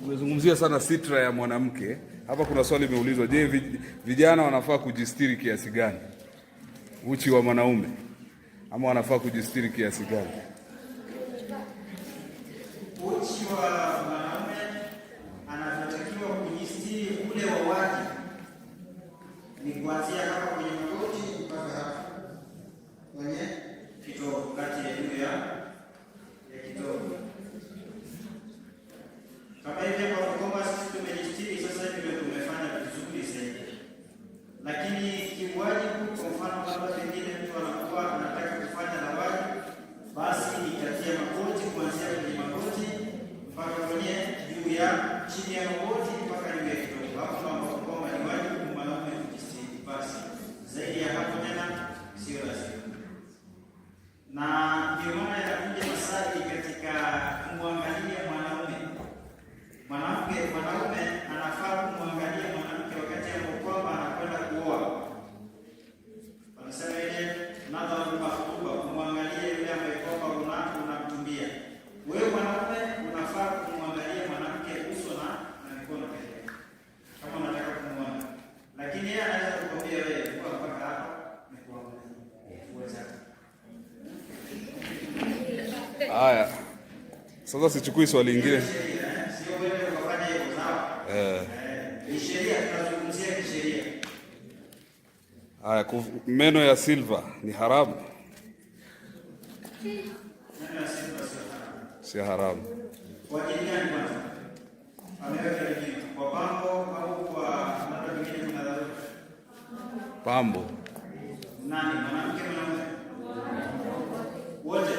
umezungumzia sana sitra ya mwanamke. Hapa kuna swali limeulizwa, je, vijana wanafaa kujistiri kiasi gani? Uchi wa mwanaume ama wanafaa kujistiri kiasi gani? Uchi wa mwanaume anavyotakiwa kujistiri ule wa wajibu ni kuanzia hapa kwenye magoti mpaka hapa kwenye kitovu, kati ya juu ya kitovu. Kama hivi hapa kwamba sisi tumejistiri, sasa hivi ndio tumefanya vizuri zaidi, lakini kiwajibu, kwa mfano labda pengine mtu anakuwa anataka kufanya la wajibu, basi ni kati ya magoti, kuanzia kwenye magoti mpaka kwenye juu ya chini ya magoti mpaka juu ya kitovu. Hapo ambapo kwamba ni wajibu mwanaume kujistiri, basi zaidi ya hapo tena sio lazima. Na ndio maana yanakuja masaili katika kumwangalia mwanaume. Mwanamke, mwanaume anafaa kumwangalia mwanamke wakati ambapo kwamba anakwenda kuoa. Wanasema ile nadharu makhtuba, kumwangalia yule ambaye kwamba unamtumbia. Wewe mwanaume unafaa kumwangalia mwanamke uso na mikono pekee yake, kama unataka kumwona, lakini yeye anaweza kukwambia wewe kuwa mpaka hapa ni kuangalia nguo zako. Haya, sasa sichukui swali lingine. Sio wewe ukafanya hivyo, sawa? Eh, Ni sheria, tunazungumzia kisheria. haya, meno ya silver ni haramu? Meno ya silver sio haramu. Si haramu. Kwa ajili gani kwanza? Ameweka lingine kwa pambo au kwa labda pengine kuna dharura? Pambo. Nani? Mwanamke, mwanaume? Wote?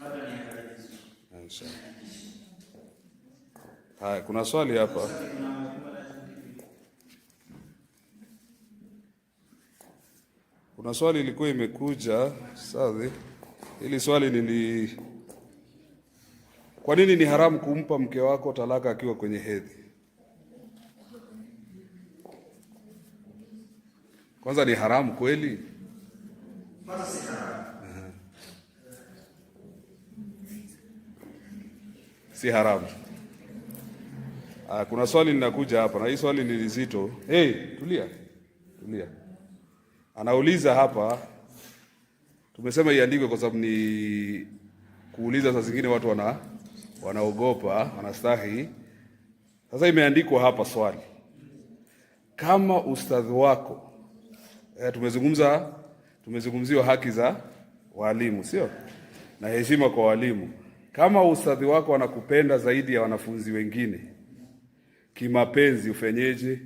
Labda niangalie vizuri. Inshallah. Haya, kuna swali hapa. Kuna swali ilikuwa imekuja sadhi. Hili swali kwa nini ni haramu kumpa mke wako talaka akiwa kwenye hedhi? Kwanza ni haramu kweli? Kwanza si haramu. Si haramu. Ah, kuna swali linakuja hapa na hii swali ni lizito. Hey, tulia. Tulia. Anauliza hapa, tumesema iandikwe kwa sababu ni kuuliza, saa zingine watu wanaogopa, wanastahi. Sasa imeandikwa hapa swali, kama ustadhi wako tumezungumziwa haki za walimu, sio, na heshima kwa walimu. Kama ustadhi wako anakupenda zaidi ya wanafunzi wengine kimapenzi, ufenyeje?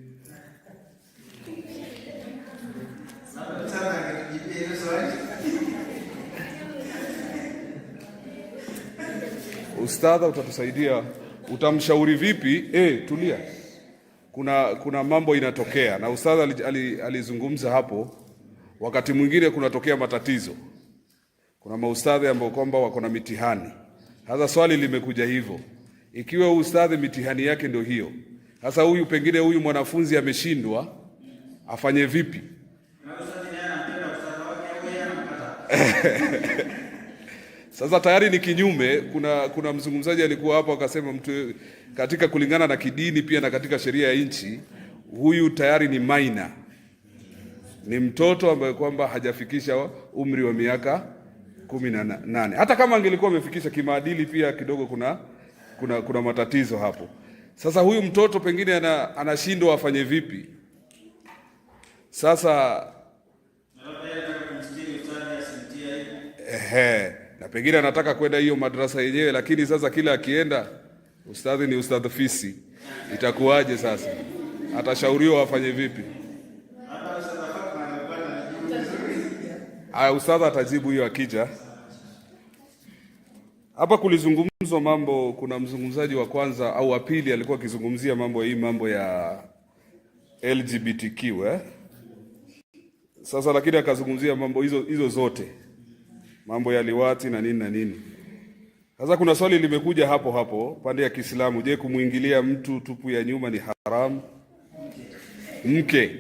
Sasa angetujibia hilo swali. Ustadha, utatusaidia, utamshauri vipi? Tulia. Kuna mambo inatokea na ustadha alizungumza hapo. Wakati mwingine kunatokea matatizo, kuna maustadhi ambao kwamba wako na mitihani. Sasa swali limekuja hivyo, ikiwa ustadhi mitihani yake ndio hiyo, sasa huyu pengine huyu mwanafunzi ameshindwa, afanye vipi? Na ustadhi naye anampenda ustadhi wake au yeye anamkataa? Sasa tayari ni kinyume. Kuna mzungumzaji alikuwa hapo akasema mtu katika kulingana na kidini pia na katika sheria ya nchi, huyu tayari ni minor, ni mtoto ambaye kwamba hajafikisha umri wa miaka 18. Hata kama angelikuwa amefikisha kimaadili pia kidogo kuna matatizo hapo. Sasa huyu mtoto pengine anashindwa afanye vipi? Sasa Na labda yeye anataka kumstiri ustadhi asimtie aibu. Ehe, na pengine anataka kwenda hiyo madrasa yenyewe, lakini sasa kila akienda ustadhi ni ustadhi fisi, itakuwaje sasa? Atashauriwa afanye vipi? Hata ustadhi Fatma alikuwa anajibu vizuri. Aya, ustadhi atajibu hiyo akija. Hapa kulizungumzwa mambo, kuna mzungumzaji wa kwanza au wa pili alikuwa akizungumzia mambo hii, mambo ya LGBTQ eh? Sasa lakini akazungumzia mambo hizo hizo zote, mambo ya liwati na nini na nini. Sasa kuna swali limekuja hapo hapo pande ya Kiislamu, je, kumwingilia mtu tupu ya nyuma ni haramu? Mke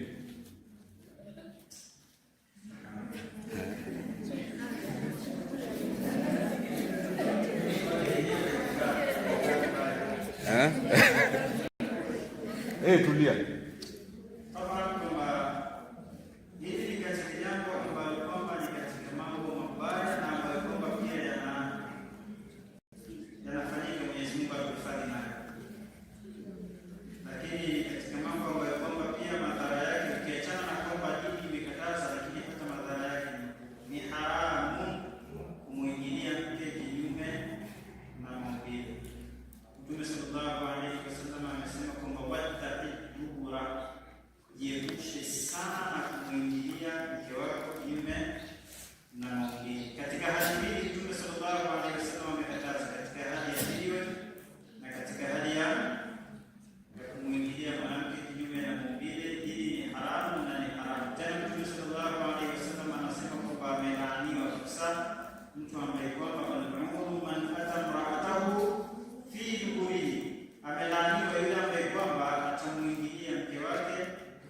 Jiepushe sana na kumwingilia mke wako kinyume na maumbile. Katika hali mbili Mtume sallallahu alaihi wasallam amekataza, katika hali ya period na katika hali ya kumwingilia mwanamke kinyume na maumbile. Hili ni haramu na ni haramu tena. Mtume sallallahu alaihi wasallam anasema kwamba amelaaniwa kabisa mtu ambaye kwamba mal'unu man ata imra'atahu fi duburihi, amelaaniwa yule ambaye kwamba atamwingilia mke wake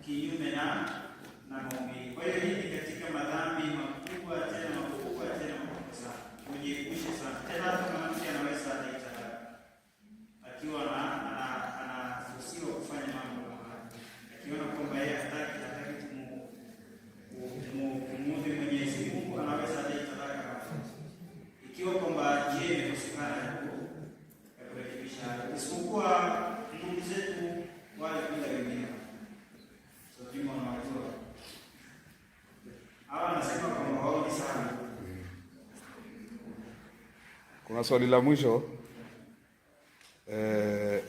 kinyume na maumbile. Kwa hiyo hii ni katika madhambi makubwa tena makubwa tena makubwa sana, ujiepushe sana tena. Hata mwanamke anaweza adai talaka akiwa anaruhusiwa kufanya mambo kama haya, akiona kwamba yeye hataki kumuudhi Mwenyezi Mungu, anaweza adai talaka hapo, ikiwa kwamba njia imekosekana ya kurekebisha hayo, isipokuwa ndugu zetu wale bila wengine so, wanawajua hawa, wanasema kwamba wao ni sana. Kuna swali la mwisho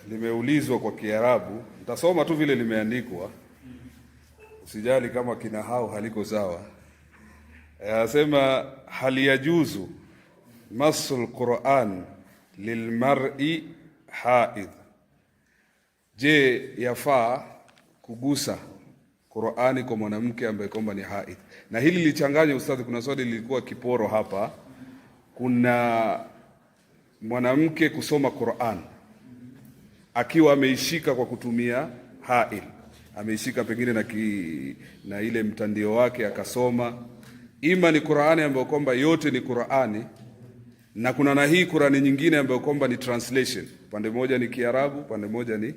limeulizwa kwa Kiarabu, nitasoma tu vile limeandikwa, usijali kama kinahau haliko sawa. Anasema hal yajuzu masul Quran lilmar'i haid, je, yafaa kugusa Qurani kwa mwanamke ambaye kwamba ni haid? Na hili lichanganya ustadhi, kuna swali lilikuwa kiporo hapa, kuna mwanamke kusoma Qur'an akiwa ameishika kwa kutumia hail, ameishika pengine na ile mtandio wake akasoma, ima ni Qur'ani ambayo kwamba yote ni Qur'ani, na kuna na hii Qur'ani nyingine ambayo kwamba ni translation, pande moja ni Kiarabu, pande moja ni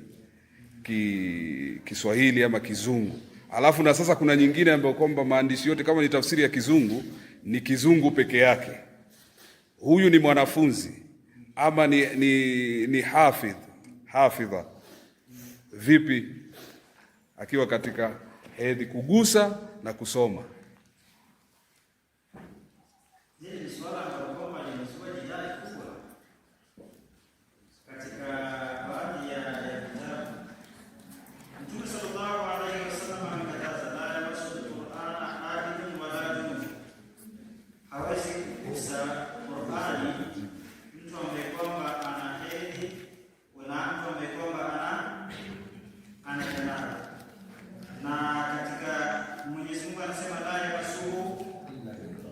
Kiswahili ama Kizungu. Alafu na sasa kuna nyingine ambayo kwamba maandishi yote kama ni tafsiri ya Kizungu ni Kizungu peke yake. Huyu ni mwanafunzi ama ni hafidha, vipi akiwa katika hedhi kugusa na kusoma? Hili ni swala ambalo kwamba limezua jidali kubwa katika baadhi ya vitabu. Mtume sallallahu alaihi wasallam amekataza, la yamassul Qur'ana haidun wala junub, hawezi kugusa Qur'ani mtu ambaye kwamba ana hedhi na mtu ambaye kwamba ana janaba. Na katika Mwenyezi Mungu anasema la yamassuhu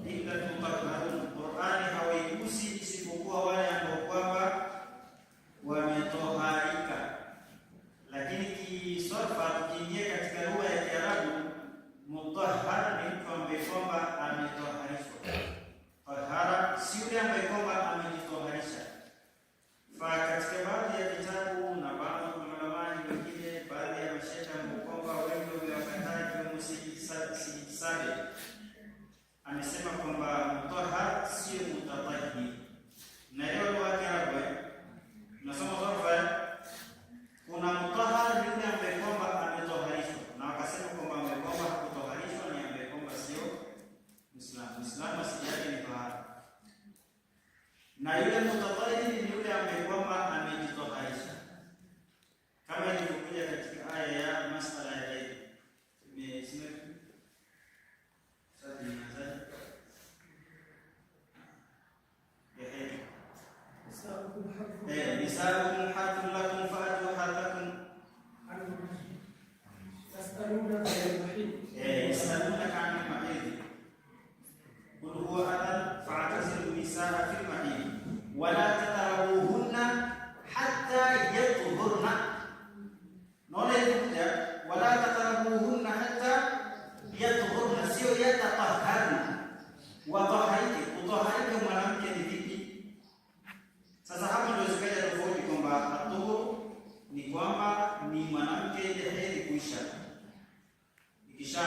illa al-mutahharun, Qur'ani hawaigusi isipokuwa wale ambao kwamba wametoharika. Lakini kiswarfa, tukiingia katika lugha ya Kiarabu, mutahhar ni mtu ambaye kwamba ametoharishwa. Tahara si yule ambaye kwamba amejitoharisha. Fa katika baadhi ya vitabu na baadhi ya maulama wengine, baadhi ya masheikh ambao kwamba wengi wamewakataa, ikiwemo Sayyid Sabiq amesema kwamba mutahhar sio mutatahhir. Naelewa lugha ya Kiarabu eh? Nasoma sarfa eh? Kuna mutahhar ni yule ambaye kwamba ametoharishwa, na wakasema kwamba ambaye kwamba hakutoharishwa ni ambaye kwamba sio Muislamu. Muislamu asili yake ni tahara, na yule mutatahhir ni yule ambaye kwamba amejitoharisha, kama ilivyokuja katika aya ya masala ya hedhi. Sasa nimeanzaje? Ya hedhi. نساؤكم حرث Nisaukum harthun lakum fa'tu harthakum. يسألونك عن المحيض. Yasalunaka 'anil mahid. Qul huwa adhan fa'tazilu nisaa fil mahid wa la taqrabuhunna hatta yatuhurna. Naona ilikuja wa la taqrabuhunna hatta yatuhurna, sio yatatahharna. Wataharike, kutaharika mwanamke ni vipi? Sasa hapo ndio zikaja tofauti kwamba atuhuru ni kwamba ni mwanamke ile hedhi kuisha, ikisha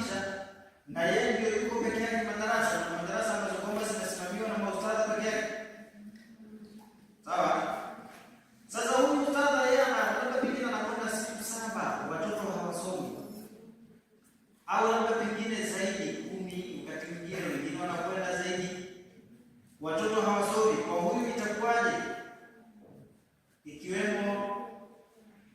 anasimamisha na yeye ndio yuko peke yake madarasa, na madarasa ambazo kwamba zinasimamiwa na maustadha peke yake. Sawa? Sasa huyu ustadha yeye labda pengine anakwenda siku 7 watoto hawasomi, au labda pengine zaidi 10, wakati mwingine wengine wanakwenda zaidi, watoto hawasomi. Kwa huyu itakuwaje? Ikiwemo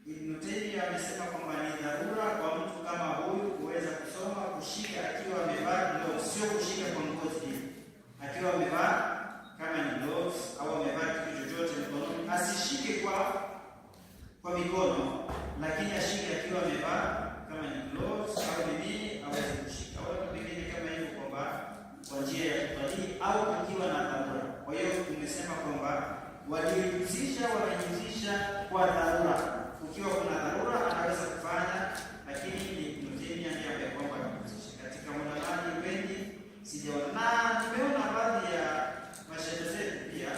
Ibn Taymiyyah amesema kwamba ni dharura kwa mtu kama huyu kuweza kusoma, kushika akiwa amevaa gloves, sio kushika kwa ngozi hivi, akiwa amevaa kama ni gloves au amevaa kitu chochote mkononi, asishike kwa mikono, lakini ashike akiwa amevaa kama ni gloves au ni nini, aweze kushika, au pengine kama hivyo, kwamba kwa njia ya kutalii au akiwa na dharura. Kwa hiyo tumesema kwamba waliojihusisha wamejihusisha kwa dharura. Ukiwa kuna dharura anaweza kufanya, lakini ni Ibn Taymiyyah ndiye ambaye kwamba amehusisha. Katika maulama wengi sijaona, na nimeona baadhi ya mashehe zetu pia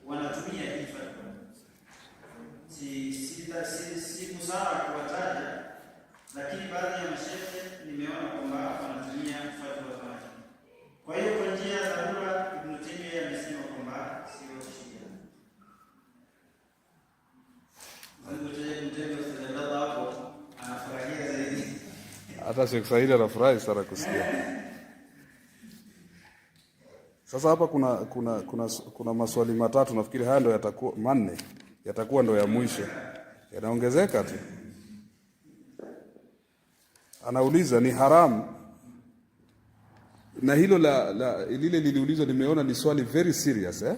wanatumia hii fatwa. Si busara kuwataja, lakini baadhi ya mashehe nimeona kwamba wanatumia fatwa kama hii. Kwa hiyo kwa njia ya dharura Ibn Taymiyyah amesema kwamba sio shida. Hapo anafurahia zaidi. Hata Sheikh Said anafurahi sana kusikia. Sasa hapa kuna maswali matatu, nafikiri haya ndo yatakuwa manne, yatakuwa ndo ya mwisho, yanaongezeka tu. Anauliza ni haramu, na hilo la lile liliulizwa, nimeona ni swali very serious eh?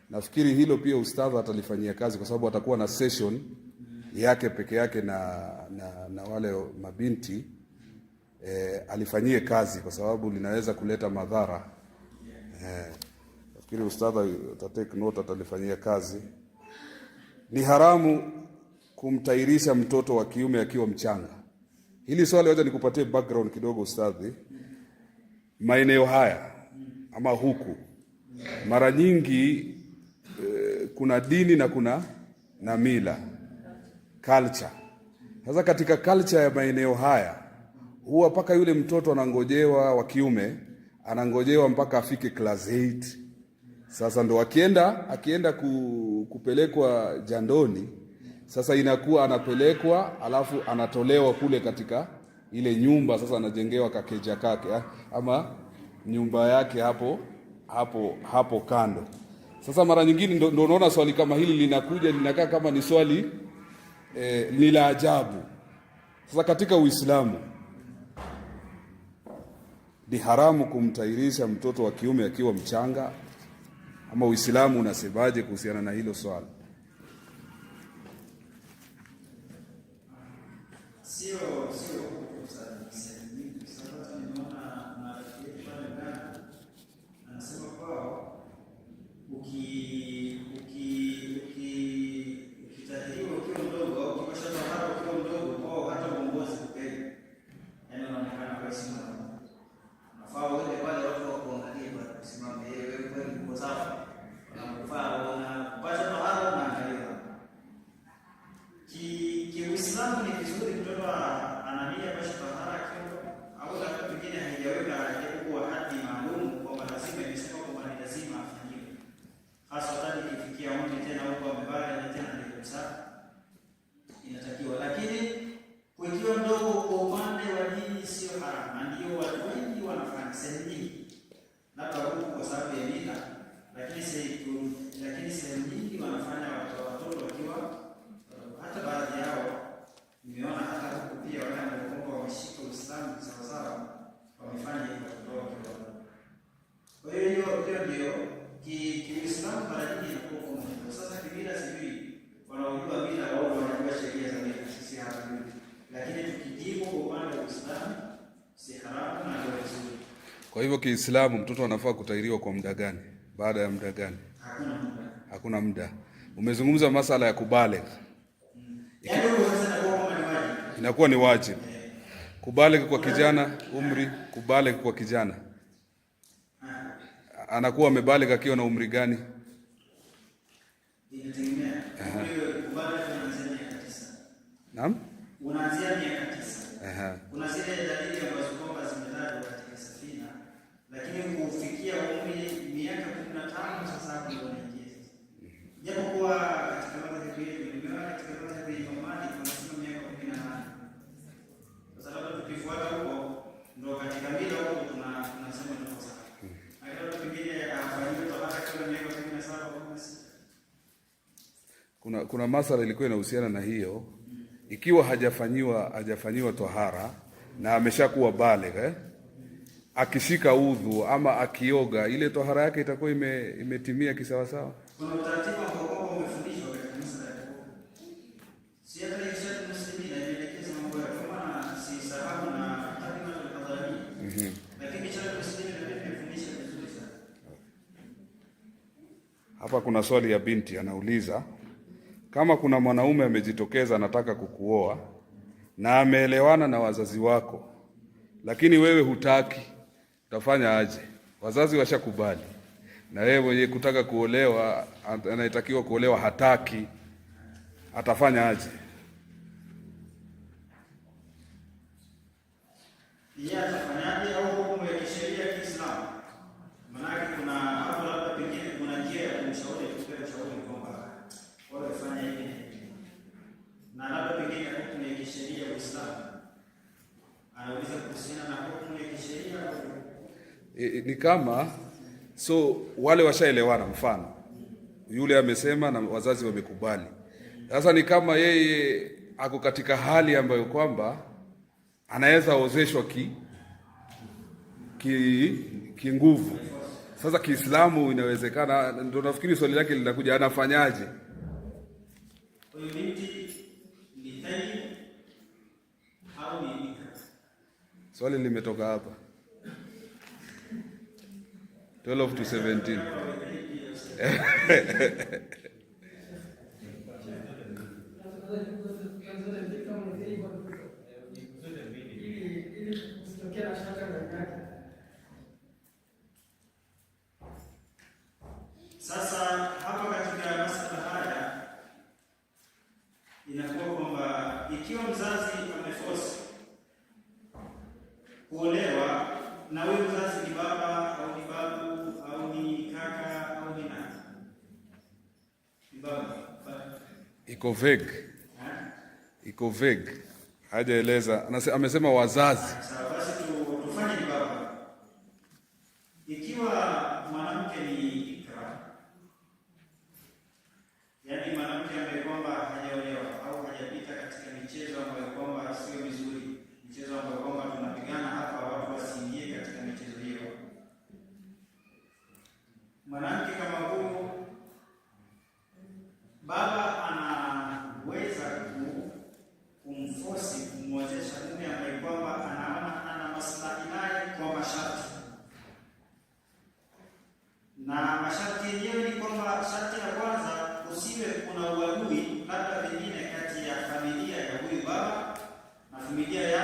Nafikiri hilo pia ustadha atalifanyia kazi kwa sababu atakuwa na session yake peke yake na wale mabinti alifanyie kazi kwa sababu linaweza kuleta madhara. Nafikiri ustadha ata take note, atalifanyia kazi. Ni haramu kumtairisha mtoto wa kiume akiwa mchanga. Hili swali wacha nikupatie background kidogo ustadhi. Maeneo haya ama huku mara nyingi kuna dini na kuna na mila culture. Sasa katika culture ya maeneo haya huwa mpaka yule mtoto anangojewa wa kiume anangojewa mpaka afike class 8. Sasa ndo akienda kupelekwa jandoni, sasa inakuwa anapelekwa alafu anatolewa kule katika ile nyumba, sasa anajengewa kakeja kake ama nyumba yake hapo hapo hapo kando. Sasa mara nyingine ndo unaona swali kama hili linakuja linakaa kama ni swali ni la ajabu. Sasa katika Uislamu ni haramu kumtairisha mtoto wa kiume akiwa mchanga, ama Uislamu unasemaje kuhusiana na hilo swala? Sio huku sana, sehemu nyingi. Kwa sababu nimeona marafiki yetu pale Ghana anasema kwao uki uki uki ukitahiriwa ukiwa mdogo au ukipasha tohara ukiwa mdogo, kwao hata uongozi hupewi. Yaani unaonekana kwa si mwanaume. Unafaa uende pale watu wakuangalie bwana, usimame wewe kweli uko sawa. Wanakufaa wanakupasha tohara unaangaliwa. Kiuislamu ni vizuri mtoto anania pasha tohara akiwa au labda pengine haijaweka hajakuwa hadhi maalum kwamba lazima imesema kwamba ni lazima afanyiwe, hasa ikifikia umri tena huko amebali na tena ndio kabisa inatakiwa, lakini kuikiwa mdogo kwa upande wa dini sio haramu, na ndio watu wengi wanafanya sehemu nyingi, labda huku kwa sababu ya mila, lakini sehemu nyingi wanafanya watoto wakiwa, hata baadhi yao nimeona hata huku pia wale ambao kwamba wameshika Uislamu sawasawa wamefanya hivyo watoto wao wakiwa wadogo. Kwa hiyo hiyo ndio Kiuislamu mara nyingi inakuwa kama hivyo. Sasa kimila sijui, wanaojua mila wao wanajua sheria za mila, sisi hatujui. Lakini tukijibu kwa upande wa Uislamu si haramu na ndio vizuri. Kwa hivyo Kiislamu mtoto anafaa kutairiwa kwa muda gani? Baada ya muda gani? Hakuna muda. Hakuna muda. Umezungumza masala ya kubaligh. Yaani huko sasa inakuwa kama ni wajibu. Inakuwa ni wajibu. Kubaligh kwa kijana, umri, kubaligh kwa kijana. Anakuwa amebaligh akiwa na umri gani? Inategemea. Hiyo kubaligh unaanzia miaka 9. Naam? Unaanzia miaka 9. Kuna Kuna masala ilikuwa inahusiana na hiyo, ikiwa hajafanyiwa tohara na ameshakuwa baligh, akishika udhu ama akioga, ile tohara yake itakuwa imetimia kisawasawa. Kuna utaratibu ambao kwamba umefundishwa katika masala ya kuoga. Si hata Irshad Muslimin inaelekeza mambo ya kwa maana si sahau na Taqrimatul Hadhrami. Lakini Irshad Muslimin pia imefundisha vizuri sana. Hapa kuna swali ya binti anauliza, kama kuna mwanaume amejitokeza anataka kukuoa na ameelewana na wazazi wako, lakini wewe hutaki, utafanya aje? Wazazi washakubali na wewe mwenye kutaka kuolewa, anayetakiwa kuolewa hataki, atafanya aje? Yeye atafanyaje au hukumu ya kisheria ya Kiislamu? Maanake kuna hapo labda pengine kuna njia ya kumshauri, tupe ushauri kwamba wewe fanya hivi na hivi. Na labda pengine hukumu ya kisheria ya Uislamu. Anauliza kuhusiana na hukumu ya kisheria au Ni kama so wale washaelewana, mfano yule amesema na wazazi wamekubali. Sasa ni kama yeye ako katika hali ambayo kwamba anaweza ozeshwa ki kinguvu. Sasa Kiislamu inawezekana, ndio nafikiri swali lake linakuja, anafanyaje? Huyu binti ni thayyib au ni bikra? Swali limetoka hapa 12 to 17. Ili kusitokea na shaka ndani yake. Sasa hapa katika masala haya inakuwa kwamba ikiwa mzazi ameforce kuolewa na huyu mzazi ni baba au ni babu au ni kaka au ni nani? Ni baba. Iko vague, iko vague, hajaeleza. Amesema wazazi. Sawa, basi tufanye ni baba. Ikiwa mwanamke ni bikra, yaani mwanamke ambaye kwamba hajaolewa au hajapita katika michezo ambayo kwamba sio mizuri, michezo ambayo kwamba tunapigana hapa, watu wasiingie katika michezo hiyo. Mwanamke kama huyu, baba anaweza kumforce kumwozesha mume ambaye kwamba anaona ana maslahi naye kwa masharti, na masharti yenyewe ni kwamba sharti la kwanza, kusiwe kuna uadui labda pengine kati ya familia ya huyu baba na familia ya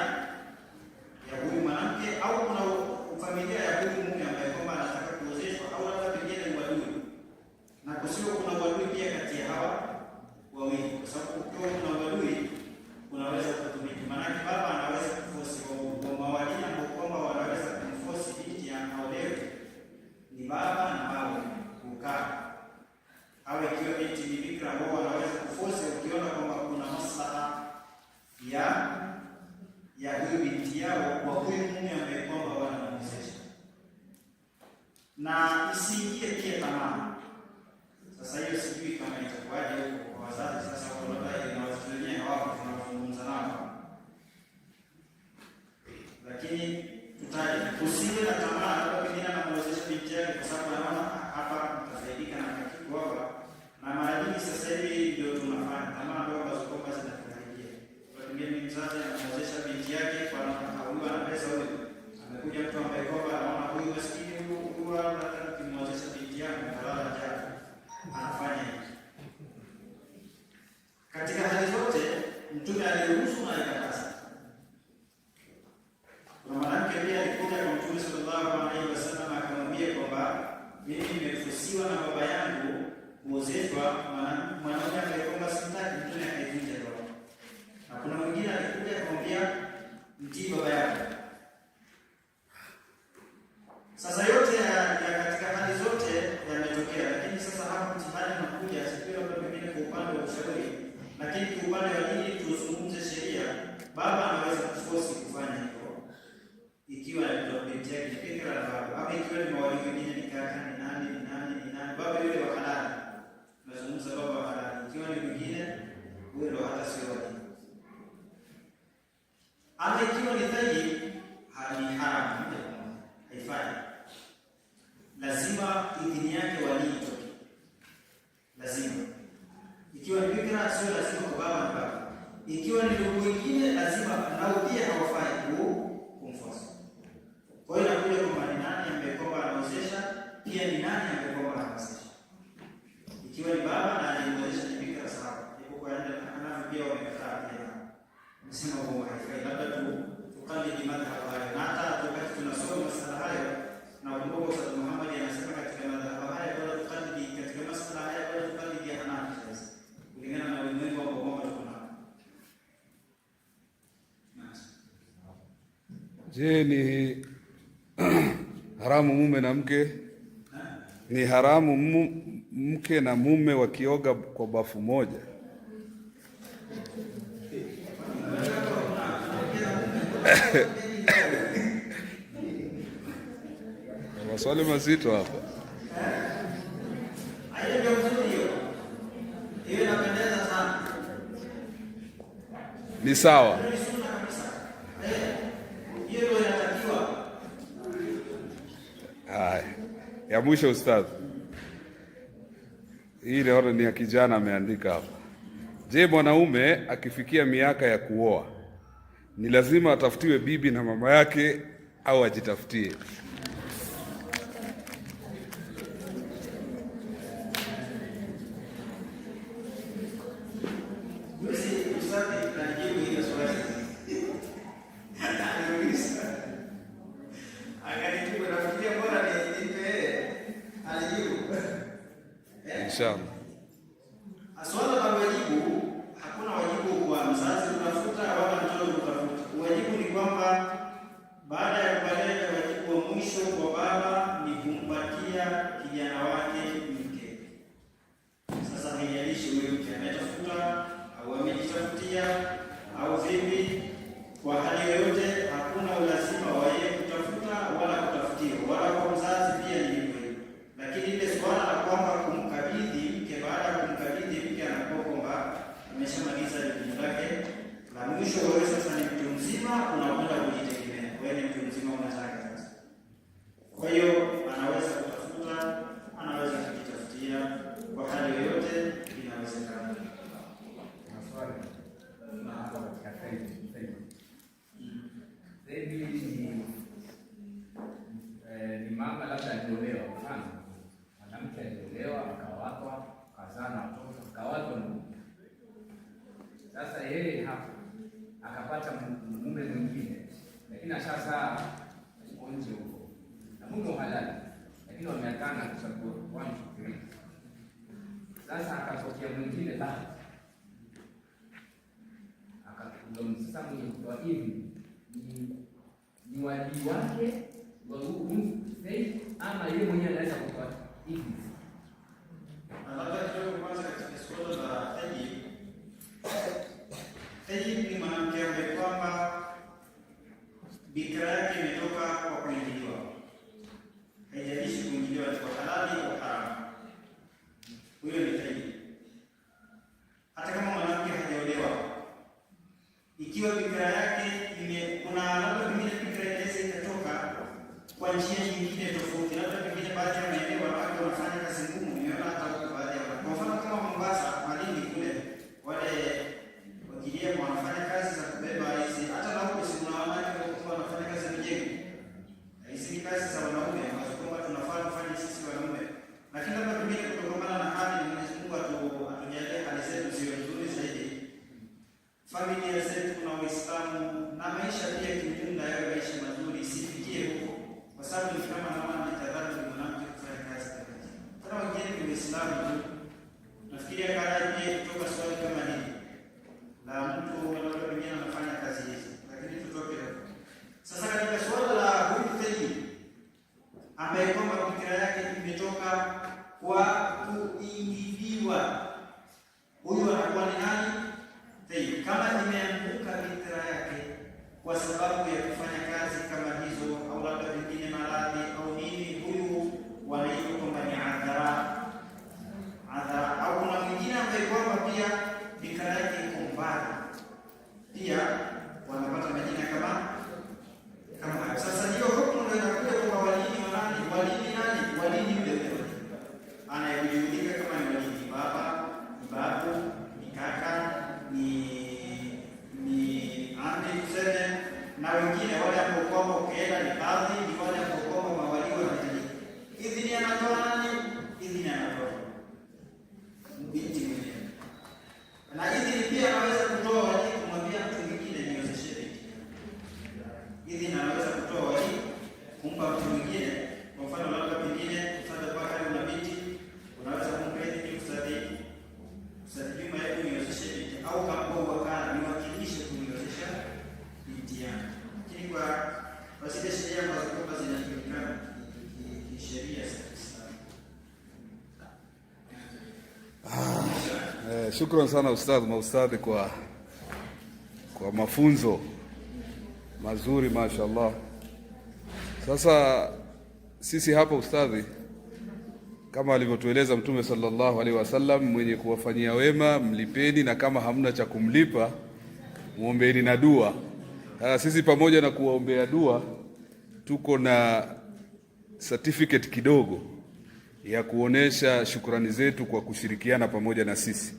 huyu mwanamke, au kuna familia ya huyu mume ambaye kwamba anataka kuozeshwa, au labda pengine uadui, na kusiwe kuna uadui pia kati ya hawa wawili, kwa sababu ukiwa kuna uadui unaweza kutumika. Maanake baba anaweza kuforce wa mawalii ambao kwamba wanaweza kumforce binti aolewe ni baba na babu kukaa, au ikiwa binti ni bikra, ambao wanaweza kuforce ukiona kwamba kuna maslaha ya huyu binti yao kwa huyu mume ambaye kwamba wanamwezesha, na isiingie pia tamaa. Sasa hiyo sijui kama itakuwaje huko kwa wazazi. Sasa wako labda na wazazi wenyewe hawapo, tunazungumza nao, lakini tutaje, usiwe na tamaa, labda pengine anamwezesha binti yake kwa sababu anaona hapa mtafaidika na kakitu hapa, na mara nyingi sasa hivi ndio tunafanya tamaa ndio ambazo kwamba zinatuharibia. Kwa pengine mzazi anamwezesha binti yake kwa huyu ana pesa huyu, amekuja mtu ambaye kwamba anaona huyu maskini huyu huyu, hata nikimwezesha binti yangu nitalala njaa, anafanya hivi. Katika hali zote Mtume aliruhusu na alikataza. Kuna mwanamke pia alikuja kwa Mtume sallallahu alaihi wasallam akamwambia kwamba mimi nimefusiwa na baba yangu kuozeshwa mwanaume ambaye kwamba simtaki. Mtume akaivunja ndoa. Na kuna mwingine alikuja akamwambia mtii baba yako. Sasa yote ya katika hali zote yametokea, lakini sasa hapa mtihani unakuja, sijui labda pengine kwa upande wa ushauri, lakini kwa upande wa dini tuzungumze sheria. Baba anaweza kuforce kufanya hivyo ikiwa ndio binti yake ni bikra na baba, ama ikiwa ni mawali wengine, ni kaka, ni nani, ni nani, ni nani, baba yule wa halali, tunazungumza baba wa halali, ikiwa ni mwingine Huyo ndo hata sio walii. Ama ikiwa ni thayyib, ni haramu moja kwa moja, haifai. Lazima idhini yake walii itoke, lazima. Ikiwa ni bikra, sio lazima kwa baba na baba. Ikiwa ni ndugu wengine, lazima nao pia hawafai kumfuata. Kwa hiyo inakuja kwamba ni nani ambaye kwamba anawezesha, pia ni nani ambaye kwamba anawezesha. Ikiwa ni baba na aliyemwezesha ni bikra, sawa. Japokuwa Hanafi pia wamekataa pia, wamesema kwamba haifai, labda tu tukalidi madhhabu hayo. Na hata wakati tunasoma masala hayo, nakumbuka Ustadh Muhammad anasema katika madhhabu haya bora tukalidi, katika masala haya bora tukalidi ya Hanafi sasa, kulingana na ulimwengu ambao kwamba tuko nao. Naam. Je, ni haramu mume na mke ni haramu mke na mume wakioga kwa bafu moja? Maswali mazito hapa. Hiyo ndio nzuri hiyo. Hiyo inapendeza sana. Ni sawa. Hiyo ni sunna kabisa. Hiyo ndio inatakiwa. Haya, ya mwisho ustadh, hii naona ni ya kijana ameandika hapa. Je, mwanaume akifikia miaka ya kuoa ni lazima atafutiwe bibi na mama yake au ajitafutie? Juzi ustadhi alijibu hilo swali. Aliuliza. Akanijibu, nafikiria bora ni nipe yeye. Alijibu. Inshallah. Swala la wajibu, hakuna wajibu kwa mzazi kutafuta wala mtoto kutafuta. Wajibu ni kwamba baada ya kubalika, wajibu wa mwisho kwa baba ni kumpatia kijana wake mke. Sasa haijalishi huyo mke ametafuta au amejitafutia au vipi, kwa hali yoyote hakuna ulazima wa yeye kutafuta wala kutafutiwa, wala kwa mzazi pia ni hivyo hivyo. Lakini ile swala la kwamba kumkabidhi mke, baada ya kumkabidhi mke anakuwa kwamba ameshamaliza jukumu lake la mwisho. Wewe sasa ni mtu mzima, unakwenda kujitegemea. Wewe ni mtu mzima, unataka sasa. Kwa hiyo anaweza kutafuta, anaweza kujitafutia, kwa hali yoyote inawezekana. Maswali hapo katika thayyib. Thayyib ni mama labda aliolewa, mfano mwanamke aliolewa akawatwa, akazaa na watoto, akawatwa na mume. Sasa yeye hapo akapata mume mwingine, lakini ashazaa huko nje huko na mume halali, lakini wameachana kwa sababu 1 2 3. Sasa akatokea mwingine bahati akakuwa sasa mwenye kutoa idhini ni walii wake wa huyu thayyib, ama yeye mwenyewe anaweza kutoa idhini. Na labda kidogo kwanza katika suala la thayyib. Thayyib ni mwanamke ambaye kwamba bikira yake imetoka kwa kuingiliwa, haijalishi kuingiliwa ni kwa halali au haramu, huyo ni thayyib. Hata kama mwanamke hajaolewa, ikiwa bikira yake kuna labda pengine bikira inaweza ikatoka kwa njia nyingine tofauti, labda pengine baadhi ya maeneo wanawake wanafanya kazi ngumu. Nimeona hata huko baadhi ya kwa mfano kama Mombasa, Malindi kule, wale Wagiriama wanafanya kazi za kubeba hizi, hata na huko si kuna wanawake ambao wanafanya kazi ya mijengo. Na hizi ni kazi za wanaume ambazo kwamba tunafaa tufanye sisi wanaume, lakini labda pengine kutokamana na hali, Mwenyezi Mungu atujalie hali zetu ziwe nzuri zaidi, familia zetu na Waislamu na maisha pia kiujumla yawe maisha mazuri, isifikie huko, kwa sababu ni kama naona ni tadhari ni mwanamke kufanya kazi kama hizi. Tena wengine ni Waislamu tu. Nafikiria karai pia kutoka swali kama hili la mtu labda pengine anafanya kazi hizi, lakini tutoke huko. Sasa katika suala la huyu thayyib ambaye kwamba fikira yake imetoka kwa kuingiliwa, huyu anakuwa ni nani? Thayyib. Kama imeanguka fitra yake kwa sababu ya kufanya kazi kama hizo, au labda pengine maradhi au nini, huyu wanaitwa kwamba ni adhara. Adhara. Au kuna mwingine ambaye wengine wale ambao kwamba ukienda ni kadhi, ni wale ambao kwamba mawalii wanahitajika. Idhini anatoa nani? Idhini anatoa binti mwenyewe, na idhini pia anaweza kutoa walii kumwambia mtu mwingine niozeshe binti. Idhini anaweza kutoa walii kumpa mtu mwingine. Kwa mfano, labda pengine Ustadh Abubakar una binti, unaweza kumpa idhini Ustadhi Juma, hebu niozeshe binti, au kampa wakala niwakilishe kuniozesha binti yangu. Lakini kwa zile sheria ambazo kwamba zinajulikana kisheria za Kiislamu. Shukran sana ustadh, maustadhi kwa mafunzo mazuri, mashallah. Sasa sisi hapa ustadhi, kama alivyotueleza Mtume sallallahu alaihi wasallam, mwenye kuwafanyia wema mlipeni, na kama hamna cha kumlipa muombeeni na dua. Sasa sisi pamoja na kuwaombea dua, tuko na certificate kidogo ya kuonesha shukrani zetu kwa kushirikiana pamoja na sisi.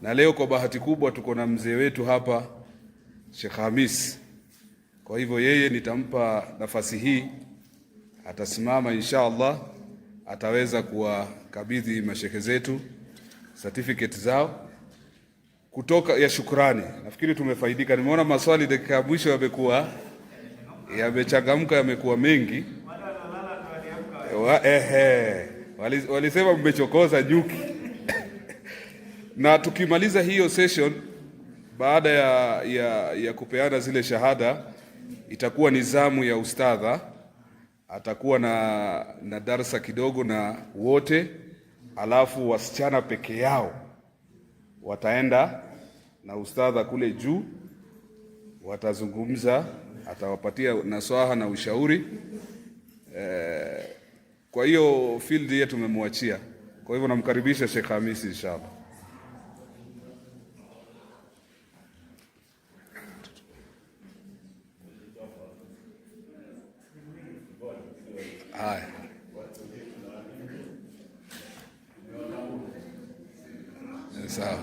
Na leo kwa bahati kubwa tuko na mzee wetu hapa Sheikh Hamis. Kwa hivyo yeye nitampa nafasi hii, atasimama insha Allah, ataweza kuwakabidhi mashehe zetu certificate zao kutoka ya shukrani. Nafikiri tumefaidika. Nimeona maswali dakika ya mwisho yamekuwa yamechangamka, yamekuwa mengi. Ehe, walisema mmechokoza nyuki. Na tukimaliza hiyo session baada ya kupeana zile shahada, itakuwa ni zamu ya ustadha, atakuwa na darsa kidogo na wote, alafu wasichana peke yao wataenda na ustadha kule juu, watazungumza, atawapatia nasaha na ushauri. Kwa hiyo field yetu tumemwachia. Kwa hivyo namkaribisha Sheikh Hamisi inshallah. Haya. Sawa.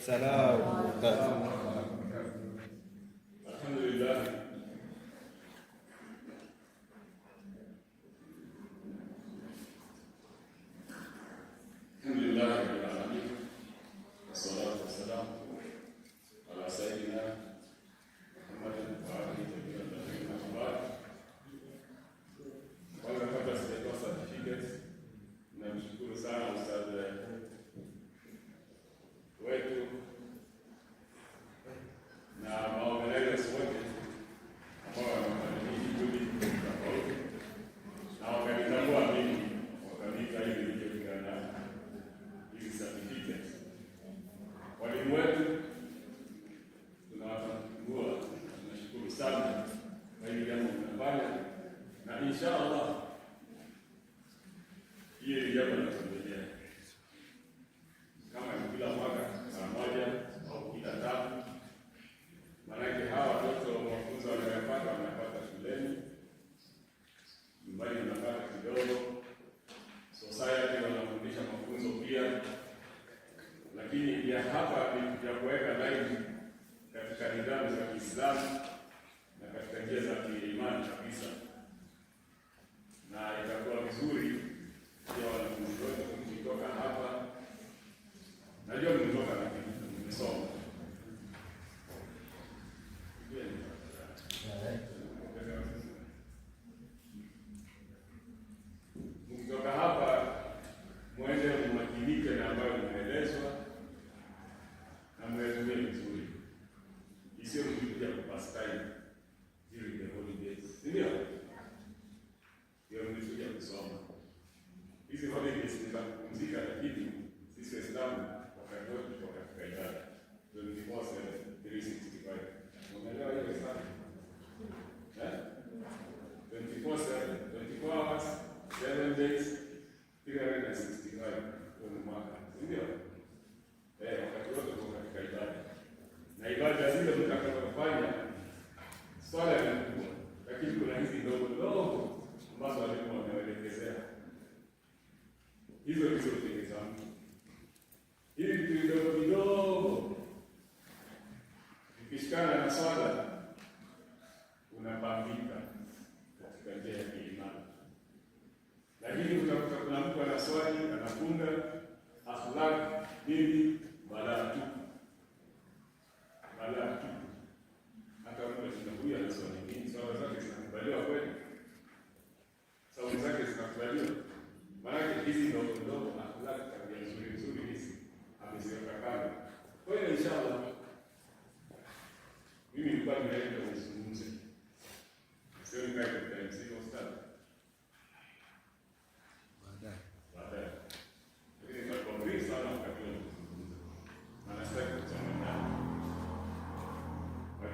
Salam. Alhamdulillah. Alhamdulillah rabbil alamin. Wassalatu wassalamu ala sayyidina Muhammadin wa alihi wa sahbihi amma ba'd. Kwanza kabla sijatoa certificate, namshukuru sana ustadh wetu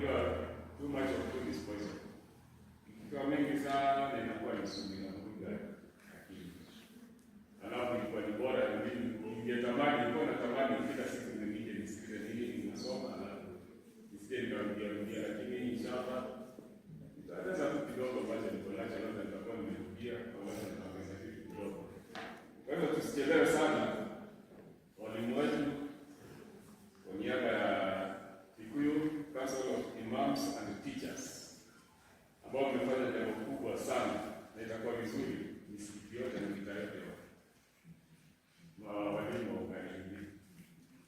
Unajua, too much of good is poison. Ikiwa mengi sana inakuwa ni sumu, inavuruga akili. Alafu ilikuwa ni bora, ningetamani, nilikuwa natamani kila siku nije nisikize nini ninasoma, alafu nisije nikarudia rudia, lakini inshallah nitaeleza tu kidogo ambacho niko nacho, labda nitakuwa nimerudia au labda nitaongeza kitu kidogo. Kwa hivyo tusichelewe sana, walimu wetu, kwa niaba ya Kikuyu Council of Imams and Teachers ambao wamefanya jambo kubwa sana, na itakuwa vizuri misikiti yote na mitaa yote walimu waungane hivi,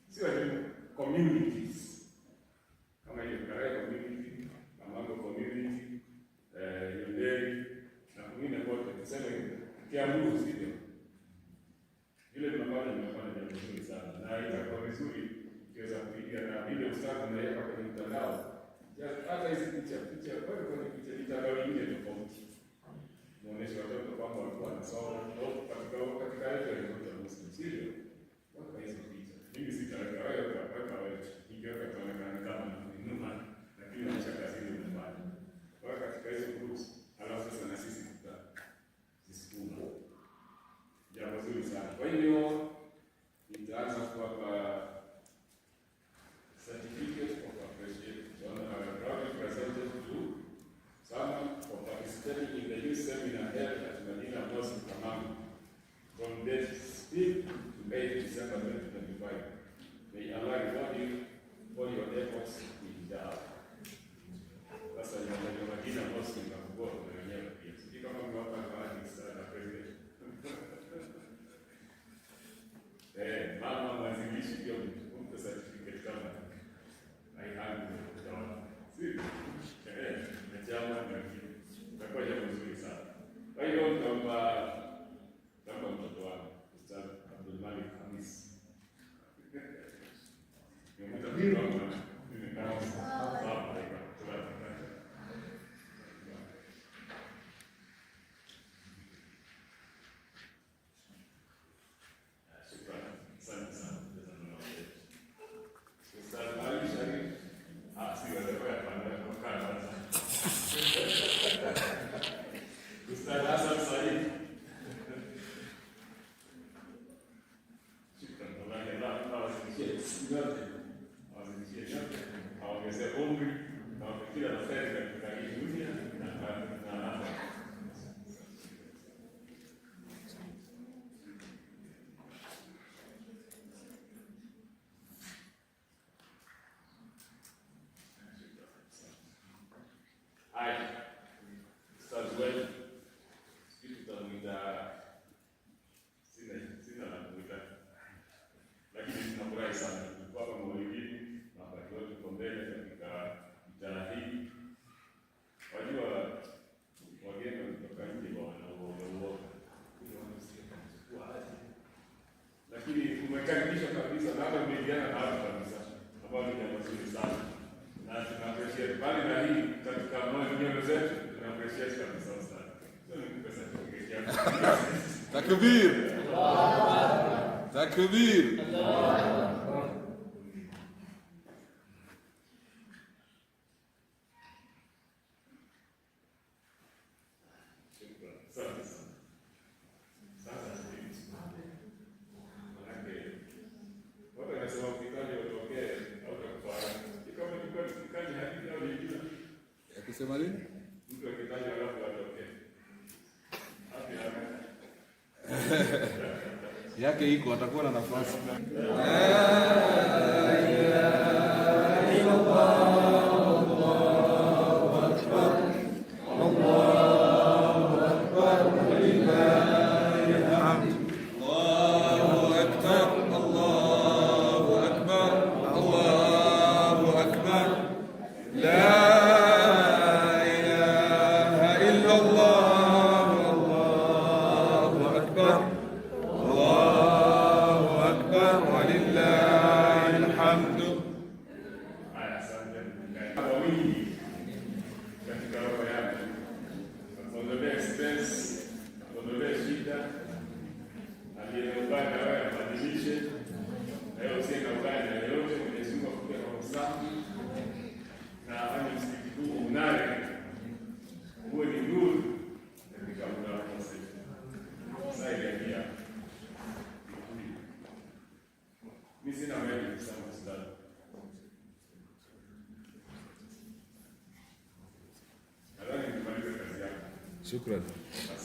si walimu, communities kama hiyo Karai community, Kamango community, Yonderi na kwingine kote, tuseme Kiambu, sivyo? Vile tunafanya jambo zuri sana, na itakuwa vizuri ukiweza kuiga na vile ustadhi unaweka kwenye mtandao, hata hizi picha picha pale kwenye picha mitandao mingine tofauti, muoneshe watoto kwamba walikuwa wanasoma katika yetu ya Muslim, sivyo? Weka hizo picha. Mimi sitaweka, wewe weka wewe, nikiweka itaonekana kama nakuinua, lakini naonyesha kazi ile umefanya. Weka katika hizo groups, alafu sasa na sisi tutazisukuma. Jambo zuri sana. Kwa hivyo nitaanza kuwapa certificate of appreciation. Proudly presented to someone for participating in the youth seminar held at Madina Mosque, Kamanga, from date 5th to 8th December 2025. May Allah reward you for your efforts in da'wah. Sasa ni Madina Mosque nikakubwa kuna wenyewe pia. Sijui kama mmewapa zawadi sana president. Mama mwanzilishi pia mpe certificate kama aihangu utaona. Sivyo? Na chama na wengine. Itakuwa jambo zuri sana. Kwa hiyo nitampa mtoto wangu Ustadh Abdul Malik Hamis. Nimemwita mtoto wangu nimekaa. Sawa, Shukran. Asante sana. Ustadh Ali Sharif. Ah, si watakuwa hapana, kwa kwanza. Ustadh Hassan Said. Shukran. Wallahi Allah awazidishie nyote. Awazidishie nyote. Awaongezee umri na wape kila la kheri katika hii dunia na akhera. Haya, Ustadh wetu, sijui tutamuita, sina la kumuita, lakini tunafurahi sana tulikuwa hapa Maulidini na wakati wote uko mbele katika mitaa hii. Wajua wageni wakitoka nje wana uoga uoga, wanachukua aje, lakini umekaribishwa kabisa na hata umeingiana na watu kabisa, ambao ni jambo zuri sana na tuna appreciate. Mbali na hii, katika nyoyo zetu tuna appreciate kabisa ustadh. Sio nikupe certificate yako. Takbir! Takbir! Shukran. Asante sana. Sasa sijui nisimame. Manake watu wanasema ukitaja utokee au utakufa. Kama ilikuwa ni hadithi au nyingine. Ya kusema nini? Mtu akitaja alafu atokee. Hapi hapi. Yake iko, atakuwa na nafasi. الله أكبر، الله أكبر، الله أكبر، لا إله إلا الله، الله أكبر، الله أكبر، ولله الحمد. Mimi sina mengi kusema, Ustadh. Nadhani nimalize kazi yangu. Shukran. Asante.